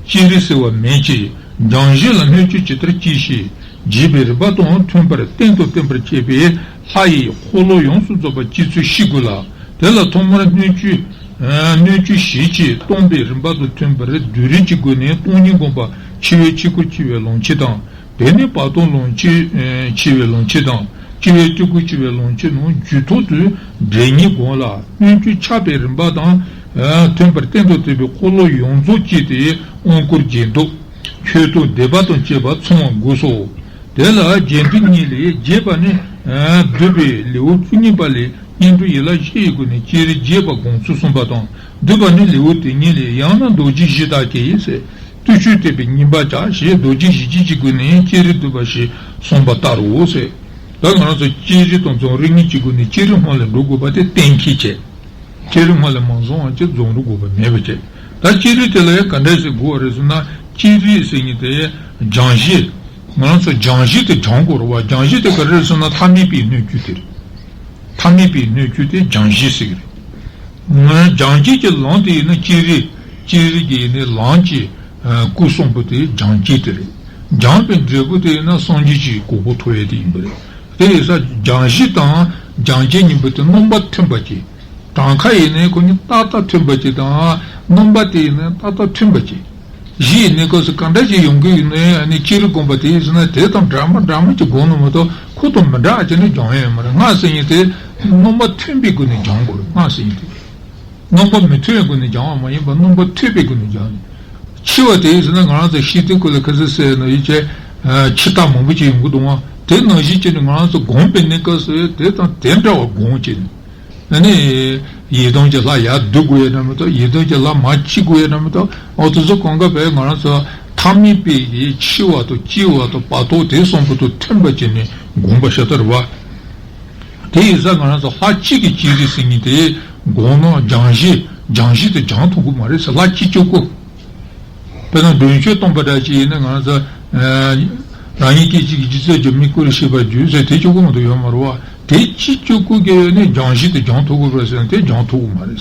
བསྐྱེད་རིམ་ཟེར་བ་མེད་ཅིང་། སྦྱང་གཞི་ལ་སྣོད་བཅུད་ཇི་ལྟར་བསྐྱེད་ཤིང་། རྒྱས་པའི་རིམ་པ་དང་མཐུན་པར་བརྟན་དང་བརྟན་པར་བསྐྱེད་པའི་ལྷ་ཡི་འཁོར་ལོ་ཡོངས་སུ་རྫོགས་པ་བསྐྱེད་ཚུལ་ཤེས་དགོས་ལ། དེ་ལ་ཐོག་མར་སྣོད་བཅུད་སྣོད་བཅུད་ཞིབ་ཅིང་སྟོང་པའི་རིམ་པ་དང་མཐུན་པར་སྡུད་རིམ་གྱི་སྒོ་ནས་སྟོང་ཉིད་སྒོམ་པ་ཕྱི་བའི་ཆོས་སྐུར་སྐྱེ་བའི་ལམ་ཁྱེར་དང་། དེ་ནས་བར་དོའི་ལམ་ཁྱེར་ཨེ་ཆེ་བའི་ལམ་ཁྱེར་དང་། སྐྱེ་བའི་སྤྲུལ་སྐུར་སྐྱེ་བའི་ལམ་ཁྱེར་རྣམས་རྒྱུད་ཐོག་ཏུ་འདྲེན་ཉིད་སྒོམ་ལ། སྣོད་བཅུད་ཆགས་པའི་རིམ་པ་དང་ཨ་མཐུན་པར་བརྟན་དུ་བསྟན་པའི་འཁོར་ལོ་ཡོངས་རྫོགས་བསྐྱེད་དེ་དབང་བསྐུར་རྒྱས་འདུག། ཁྱོད་དང་སྡེ་པ་དང་བཅས་པ་ཚང་བ་དགོས་སོ། དེ་ལ་རྒྱས་འབྲིང་གཉིས་ལས་རྒྱས་པ་ནི། བསྡུས་པའི་ལེའུ་བཅུ་གཉིས་པ་ལས་སྙིང་པོ་ཡན་ལག་བཞི་ཡི་སྒོ་ནས་སྤྱིར་རྒྱས་པ་དགོངས་ཚུལ་གསུངས་པ་དང་། བསྡུས་པ་ནི་ལེའུ་དེ་ཉིད་ལས། ཡང་ན་རྡོ་རྗེ་བཞི་དག་གིས་ཟེར། བརྟུལ་ཞུགས་བསྟན་པའི་སྙིང་པོ་བྱ་ཞེས་རྡོ་རྗེ་བཞི་བྱེད་ཀྱི་སྒོ་ནས་སྤྱིར་བསྡུས་པ་ཞིག་གསུངས་པ་ལྟར་རོ་ཟེར། ད་ང་རང་ཚོ་སྤྱིར་དང་རྫོགས་རིམ་གཉིས་ཀྱི་སྒོ་ནས་སྤྱིར་སྔོན་ལ་འགྲོ་དགོས་པ་དེ་གཏན་འཁེལ་བྱས། སྤྱིར་སྔོན་ལ་མ་སོང་བ་ཅིག་རྫོགས་རིམ་དགོས་པ་མེད་པ་བྱས། ད་སྤྱིར་དེ་ལ་ཡང་ག་འདྲ་ཞིག་དགོས་པ་རེད་ཟེར་ན། སྤྱིར་ཟེར་མཁན་དེ་སྦྱང་གཞི། ང་རང་ཚོ་སྦྱང་གཞི་དེ་སྦྱང་དགོས་རེད་བ། སྦྱང་གཞི་དེ་ག་རེ་རེད་ཟེར་ན་ཐ་མལ་པའི་སྣོད་བཅུད་དེ་རེད། ཐ་མལ་པའི་སྣོད་བཅུད་དེ་སྦྱང་གཞི་ཟེར་གྱི་རེད། ང་སྦྱང་བྱེད་ཀྱི་ལམ་དེ་ཡིན་ན་སྤྱིར། སྤྱིར་གྱི་ཡིན་ནའི་ལམ་གྱི་སྐུལ་གསུམ་པོ་དེ་སྦྱང་བྱེད་དེ་རེད། སྦྱངས་པའི་འབྲས་བུ་དེ་ཡིན་ན་སངས་རྒྱས་ཀྱི་གོ་འཕང་ཐོབ་ཡས་དེ་ཡིན་པ་རེད། དེ་ཡིན་ཙང་སྦྱང་གཞི་དང་སྦྱང་བྱེད་གཉིས་པོ་དེ་རྣམ་པ་མཐུན་པ་བྱེད། གྲངས་ཀ་ཡིན་ནའི་ཁོ་གཉིས་ཏག་ཏག་མཐུན་པ་བྱེད་དང་། རྣམ་པ་དེ་ཡིན་ནའི་ཏག་ཏག་མཐུན་པ་བྱེད། གཞི་ཡི་གནས་སྐབས་སུ་ག་འདྲ་ཞིག་ཡོང་གི་ཡོད་ནའི་ཨ་ནི་སྤྱིར་བསྒོམས་པ་དེ་ཡིན་ཟེར་ན་དེ་དང་འདྲ་མ་འདྲ་མ་ཅིག་བསྒོམས་ན་མ་གཏོགས་ཁོ་དང་མི་འདྲ་བ་བྱས་ནས་སྦྱང་ཡས་ཡོད་མ་རེད། སྔགས་ཟེར་མཁན་དེ་རྣམ་པ་མཐུན་པའི་སྒོ་ནས་སྦྱང་དགོས་རེད། སྔགས་ཟེར་མཁན་དེ་རྣམ་པ་མི་མཐུན་པའི་སྒོ་ནས་སྦྱང་བ་མ་ཡིན་པར་རྣམ་པ་མཐུན་པའི་སྒོ་ནས་སྦྱང་ནས། འཆི་བ་དེ་ཡིན་ཟེར་ན་ང་རང་ཚོ་ཤི་དུས་སྐབས་ལ་ཁ་སང་ཟེར་ནོ་ཡིན་ཅེ། འཆི་རྟགས་མང་པོ་ཅིག་ཡོང་གི་འདུག་ཨང་། དེ་ནང་བཞིན་བྱས་ནས་ང་རང་ཚོ་བསྒོམས་པའི་གནས་སྐབས་སུ་དེ་དང་དེ་འདྲ་བ་བསྒོམས་བྱས་ནས། ཨ་ནི། ཡི་དམ་གྱི་ལྷ་ཡར་བསྡུ་དགོས་ཡ་འདྲ་མི་འདུག་ཡི་དམ་གྱི་ལྷ་མར་ཕྱི་དགོས་ཡ་འདྲ་མི་འདུག་འོ་དེ་ཚོ་གང་ག་བས་ང་རང་ཚོ་ཐ་མལ་པའི་ཡི་འཆི་བ་དང་སྐྱེ་བ་དང་བར་དོ་དེ་གསུམ་པོ་དང་མཐུན་པ་བྱས་ནས་བསྒོམ་པ་ཤ་སྟག་རེད་བ། དེ་ཡིན་ཙང་ང་རང་ཚོ་ལྷ་གཅིག་གི་སྤྱིར་ཟེར་མཁན་དེ་དགོངས་ན་སྦྱང་གཞི་སྦྱང་གཞི་དེ་སྦྱང་ཐུབ་ཀྱི་མ་རེད་ཟེར། ལྷ་གཅིག་གཅིག་པོ། དཔེར་ན་མདུན་ཆོས་སྟོན་པ་འདྲ་ཅིག་ཡིན་ན་ང་ཚོ། རང་ཉིད་སྐད་ཅིག་གིས་སྒྱུ་རྩལ་སྒྱུ་མའི་སྐུ་ལ་ཤེས་པར་འགྱུར་ཟེར་དེ་གཅིག་པོ་མ་གཏོགས་ཡོད་མ་རེད་བ། དེ་གཅིག་གཅིག་པོ་གིས་ཡོད་ནས་སྦྱང་གཞི་དེ་སྦྱང་ཐུབ་ཀྱི་རེད་ཟེར་ན་དེ་སྦྱང་ཐུབ་ཀྱི་མ་རེད།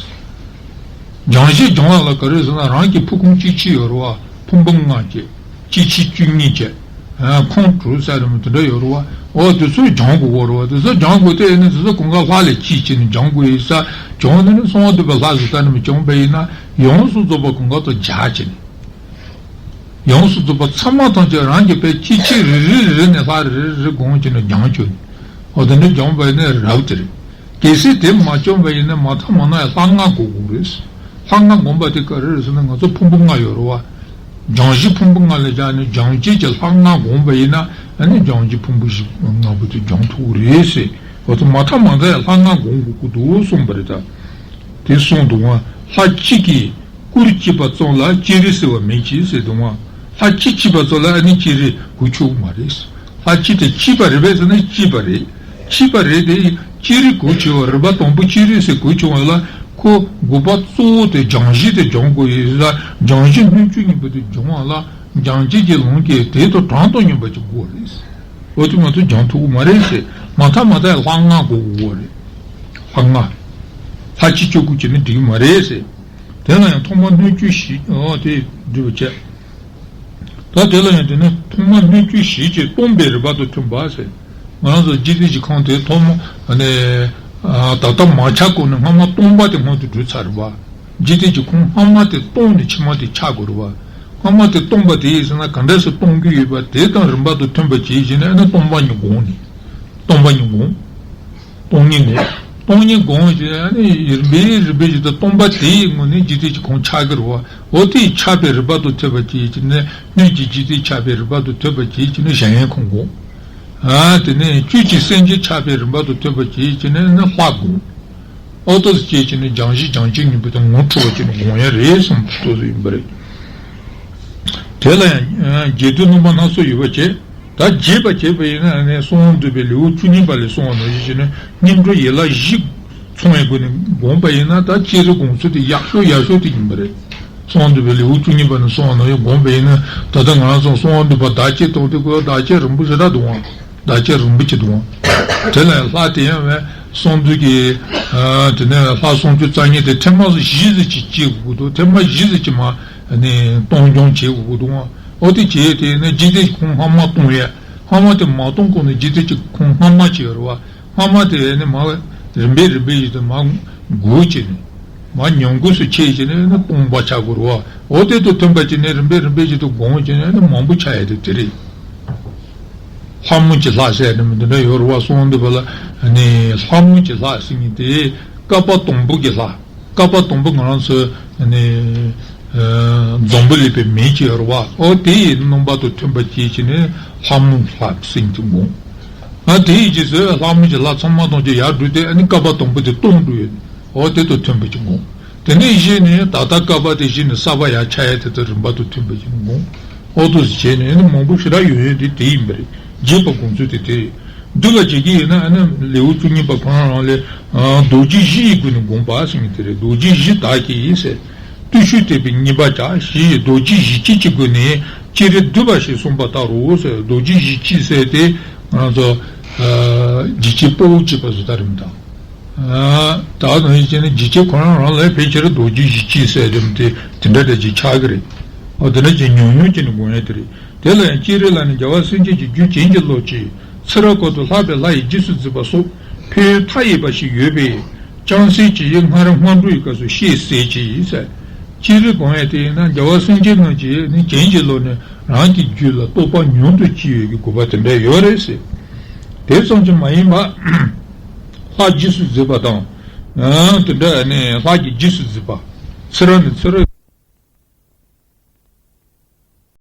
སྦྱང་གཞི་སྦྱང་བ་ལ་ག་རེ་ཟེར་ན་རང་གི་ཕུགས་ཁུངས་གཅིག་གཅིག་ཡོད་རེད་བ། ཕུང་པོ་ལྔ་བཅས། སྐྱེ་མཆེད་བཅུ་གཉིས་བཅས། ཁམས་དྲུག་ཟེར་རེད་མོད་དེ་འདྲ་ཡོད་རེད་བ། འོ་དེ་ཚོ་སྦྱང་དགོས་ཀྱི་རེད་བ། དེ་ཚོ་སྦྱང་དགོས་དེ་ཡིན་ན་དེ་ཚོ་གང་ག་ལྷ་ལས་གཅིག་བྱས་ནས་སྦྱང་དགོས་ཡིན་ས། སྦྱང་ནས་ནི་གསང་བ་འདུས་པའི་ལྷ་ཟེར་ལྟ་ནས་མི་སྦྱང་བ་ཡིན་ན་ཡོངས་སུ་རྫོགས་པ་གང་ག་དང་སྦྱར་བྱས་ནས། ཡོངས་སུ་རྫོགས་པ་ཚང་མ་ཐམས་ཅད་རང་གི་དཔེ་སྐྱེ་མཆེད་རེ་རེ་རེ་རེ་ནས་ལྷ་རེ་རེ་རེ་བསྒོམས་བྱས་ནས་སྦྱང་བཅུག་ནས། འོ་དེ་འདྲ་སྦྱངས་པ་ཡིན་ན་རབ་དེ་རེད། གལ་སྲིད་དེ་མ་བྱུང་བ་ཡིན་ན་མ་མཐའ་མ་ན་ཡང་ལྷ་ལྔ་བསྒོམ་དགོས་རེད། ལྷ་ལྔ་བསྒོམ་པ་དེ་ག་རེ་རེད་ཟེར་ན་ང་ཚོ་ཕུང་པོ་ལྔ་ཡོད་རེད་བ། སྦྱང་གཞི་ཕུང་པོ་ལྔ་ལ་སྦྱར་ནས་སྦྱང་བྱེད་ཀྱི་ལྷ་ལྔ་བསྒོམ་པ་ཡིན་ན་ཨ་ནི་སྦྱང་གཞི་ཕུང་པོ་བཞི་ལྔ་པོ་དེ་སྦྱང་ཐུབ་ཀྱི་རེད་ཟེར། འོ་དེ་མ་མཐའ་མ་ན་ཡང་ལྷ་ལྔ་བསྒོམ་དགོས་ཀྱི་འདུག་གསུངས་པ་རེད་ད། དེ་གསུངས་འདུག་བ། ལྷ་གཅིག་གིས་སྐུར་བཅུག་པ་ཙམ་ལ་སྤྱིར་ཟེར་བ་མེད་ཅེས་ཟེར་འདུག་བ། ལྷ་གཅིག་བྱས་པ་ཙམ་ལ་ཨ་ནི་སྤྱིར་གོ་ཆོག་གི་མ་རེད། ལྷ་གཅིག་དེ་བྱས་པ་རེད་པས་ཟེར་ན་བྱས་པ་རེད། བྱས་པ་རེད་དེ་སྤྱིར་གོ་ཆོད་པ་རིམ་པ་དང་པོ་སྤྱིར་ཟེར་གོ་ཆོད་པ་ལ་ཁོ་དགོས་པ་གཙོ་བོ་དེ་སྦྱང་གཞི་དེ་སྦྱང་དགོས་ཡོད་ལ། སྦྱང་གཞི་སྣོད་བཅུད་གཉིས་པོ་དེ་སྦྱང་བ་ལ་སྦྱང་བྱེད་ཀྱི་ལམ་གྱི་དེ་དང་གྲངས་དང་སྙོམས་པ་ཅིག་དགོས་རེད། འོ་དེ་མ་གཏོགས་སྦྱང་ཐུབ་ཀྱི་མ་རེད་ཟེར། མ་མཐའ་མ་ན་ཡང་ལྷ་ལྔ་དགོས་དགོས་རེད། ལྷ་ལྔ། ལྷ་གཅིག་གཅིག་པོ་བྱས་ན་འགྲིག་གི་མ་རེད་ཟེར། དེ་ལ་ཡང་ཐོག་མར་སྣོད་བཅུད་བཞི། འོ་དེ་འགྲིག་པ་བྱས། ད་དེ་ལ་ཡང་དེ་ནི་ཐོག་མར་སྣོད་བཅུད་བཞི་བཅས་སྟོང་པའི་རིམ་པ་དང་མཐུན་པ་ཟེར། ང་རང་ཚོ་འཇིག་རྟེན་གྱི་ཁམས་དེ་ཐོག་མ་ནས་ད་ལྟ་མ་ཆགས་གོང་ནས་སྔ་མ་སྟོང་པ་དེ་སྔོན་དུ་འགྲོ་ཚར་བ། འཇིག་རྟེན་གྱི་ཁམས་སྔ་མ་དེ་སྟོང་ནས་ཕྱི་མ་དེ་ཆགས་དགོས་རེད་བ། སྔ་མ་དེ་སྟོང་པ་དེ་ཡིན་ཟེར་ན་ག་འདྲ་སེ་སྟོང་གི་ཡོད་པ་དེ་དང་རིམ་པ་དང་མཐུན་པ་བྱས་བྱས་ནས་ཨ་ནི་སྟོང་པ་ཉིད་བསྒོམ་ནས། སྟོང་པ་ཉིད་བསྒོམ། སྟོང་ཉིད་བསྒོམ། སྟོང་ཉིད་བསྒོམ་བྱས་ཨ་ནི་རིམ་པས་རིམ་པས་བྱས་ཏེ་སྟོང་པ་དེའི་ངོས་ནས་འཇིག་རྟེན་གྱི་ཁམས་ཆགས་ཀྱི་རེད་བ། འོ་དེ་ཆགས་པའི་རིམ་པ་དང་མཐུན་པ་བྱས་བྱས་ནས་སྣོད་ཀྱི་འཇིག་རྟེན་ཆགས་པའི་རིམ་པ་དང་མཐུན་པ་བྱས་བྱས་ནས་གཞལ་ཡས་ཁང་བསྒོམ། ཨ་དེ་ནས་བཅུད་ཀྱི་སེམས་ཅན་ཆགས་པའི་རིམ་པ་དང་མཐུན་པ་བྱས་བྱས་ནས་ནི་ལྷ་བསྒོམ། ཨོ་ཏོ་སི་སྐྱེས་ཀྱི་ནི་སྦྱང་གཞི་སྦྱང་བྱེད་གཉིས་པོ་དེ་ངོ་འཕྲོད་པ་ཅིག་ནི་དགོངས་ཡ་རེད་གསུངས་ཏོ་ཡིན་པ་རེད། དེ་ལ་ཡང་རྒྱས་བསྡུས་རྣམ་པ་སྣ་ཚོགས་ཡོད་པ་བྱས། ད་རྒྱས་པ་བྱས་པ་ཡིན་ན་ནི་གསང་བ་འདུས་པའི་ལེའུ་བཅུ་གཉིས་པ་ལས་གསུངས་པ་ནང་བཞིན་བྱས་ནས་སྙིང་པོ་ཡན་ལག་བཞི་ཚང་བའི་སྒོ་ནས་བསྒོམས་པ་ཡིན་ན་ད་སྤྱིར་དགོངས་ཚུལ་དེ་ཡག་ཤོས་ཡག་ཤོས་དེ་ཡིན་པ་རེད། གསང་བ་འདུས་པའི་ལེའུ་བཅུ་གཉིས་པ་ནས་གསུངས་པ་ནང་བཞིན་བསྒོམས་པ་ཡིན་ན་ད་ལྟ་ང་རང་ཚོ་གསང་བ་འདུས་པ་བདག་བསྐྱེད་གཏོང་དུས་ཀོ་བདག་བསྐྱེད་རིང་པོ་ཞེ་དྲག་འདུག་ཨང་། བདག་བསྐྱེད་རིང་པོ་ཅིག་འདུག་ཨང་། དེ་ལ་ལྷ་དེ་ཡང་བས་གསང་འདུས་ཀྱི་དེ་ནས་ལྷ་སུམ་ཅུ་རྩ་གཉིས་དེ་ཐེངས་མ་བཞི་ཙམ་ཅིག་བསྐྱེད་དགོས་འདུག་ཐེངས་མ་བཞི་ཙམ་ཅིག་མ་ནི་གཏོང་སྦྱོང་བྱེད་དགོས་འདུག་ཨང་། འོ་དེ་བྱས་དེ་ནས་འཇིག་རྟེན་གྱི་ཁམས་སྔ་མ་གཏོང་ཡས་སྔ་མ་དེ་མ་གཏོང་གོང་ནས་འཇིག་རྟེན་གྱི་ཁམས་སྔ་མ་ཅིག་ཡོད་རེད་བ། སྔ་མ་དེ་ནི་མ་རིམ་པས་རིམ་པས་ཡིན་དུ་མ་འགུག་བྱས་ནས་མ་ཉམས་རྒུད་སུ་ཆེ་བྱས་ནས་ནི་སྟོང་པ་ཆགས་དགོས་རེད་བ། འོ་དེ་དང་མཐུན་པ་བྱས་ནས་རིམ་པས་རིམ་པས་ཡིན་དུ་སྒོམ་བྱས་ནས་ནི་མང་པོ་ཆགས་ཡས་དེ་དེ་རེད། ལྷ་མོ་གི་ལྷ་ཟེར་ནི་མི་འདི་འདྲ་ཡོད་རེད་བ། གསང་འདུས་པ་ལ་ནི་ལྷ་མོ་གི་ལྷ་ཟེར་མཁན་དེ་བསྐལ་པ་དང་པོ་གི་ལྷ། བསྐལ་པ་དང་པོ་ང་རང་ཚོ་ནི་ འཛམ་བུ་གླིང་པའི་མིང་ཅིག་ཡོད་རེད་བ། ཨོ་དེ་ཡི་སྣང་བ་དང་མཐུན་པ་ཅིག་བྱས་ནས་ལྷ་མོ་ལྷ་ཟེར་གྱི་འོང་། ཨ་དེ་ཡི་རྗེས་སུ་ལྷ་མོ་གྱི་ལྷ་ཚང་མ་དང་གཅིག་ཡར་འགྲོ་སྟེ་ཨ་ནི་བསྐལ་པ་དང་པོ་དེ་སྟོང་འགྲོ་ཡོད། ཨོ་དེ་དང་མཐུན་པ་ཅིག་འོང་། དེ་ནས་གཞི་ནས་ད་ལྟ་བསྐལ་པ་དེ་གཞི་ནས་གསར་པ་ཡར་ཆགས་ཡ་དེ་དང་རིམ་པ་དང་མཐུན་པ་ཅིག་འོང་། ཨོ་དེ་བྱས་ནས་ཨ་ནི་མང་པོ་ཞེ་དྲག་ཡོད་ཡོད་དེ་དེ་ཡིན་པ་རེད། རྒྱས་པར་དགོངས་ཚུལ་དེ་དེ་རེད། འདུལ་བ་བྱེད་ཀྱི་ཡིན་ན་ཨ་ནི་ལེའུ་བཅུ་གཉིས་པ་ཁོ་རང་རང་ལས། རྡོ་རྗེ་བཞི་ཡི་སྒོ་ནས་དགོངས་པ་ཟེར་མཁན་དེ་རེད། རྡོ་རྗེ་བཞི་དག་གིས་ཟེར། བརྟུལ་ཞུགས་སྟེ་བའི་ཉེས་པ་བྱ་ཞེས་རྡོ་རྗེ་བཞི་བཅས་ཀྱི་སྒོ་ནས་ཅི་རིགས་འདུལ་བ་ཞེས་གསུངས་པ་ལྟར་རོ་ཟེར། རྡོ་རྗེ་བཞི་བཅས་ཟེར་དེ་ང་རང་ཚོ་འཇིགས་བྱེད་དཔའ་བོ་གཅིག་པ་བཟོ་ལྟ་རེད་མི་དང་། ད་དུང་ཡིན་ཕྱིན་ན་འཇིགས་བྱེད་ཁོ་རང་རང་ལ་ཕལ་ཆེར་རྡོ་རྗེ་བཞི་བཅས་ཟེར་དེ་དེ་འདྲ་འདྲ་ཅིག་ཆགས་ཀྱི་རེད། ཨོ་དེ་འདྲ་ཅིག་ཉུང་ཉུང་བྱས་ནས་དགོངས་ཡ་དེ་རེད། དེ་ལ་ཡང་སྤྱིར་ལ་ནི་རྒྱལ་བ་སེང་གེ་གི་རྒྱུད་བྱིན་གྱིས་རློབ་ཅིང་ཚེ་རབས་ཀུན་ཏུ་ལྷག་པའི་ལྷ་ཡི་རྗེས་སུ་འཛིན་པ་སོགས་ཕན་ཡོན་མཐའ་ཡས་པ་ཞིག་ཡོད་པས་ཅུང་ཟད་ཅིག་སྔར་སྔོན་འགྲོའི་སྐབས་སུ་བཤད་ཟེར་གྱི་ཟེར། སྤྱིར་དགོངས་ཡ་དེ་ཡིན་ན་རྒྱལ་བ་སེང་གེ་རྣམས་ཀྱིས་ནི་བྱིན་གྱིས་རློབ་ནས་རང་གི་རྒྱུད་ལ་རྟོགས་པ་ཉུང་དུ་སྐྱེ་ཡོད་ཀྱི་དགོས་པ་དེ་འདྲ་ཡོད་རེད་ཟེར། དེ་ཙམ་གྱིས་མ་ཡིན་པ། ལྷ་རྗེས་སུ་འཛིན་པ་དང་། དེ་འདྲ་ནི་ལྷ་གི་རྗེས་སུ་འཛིན་པ། ཚེ་རབས་ནས་ཚེ་རབས་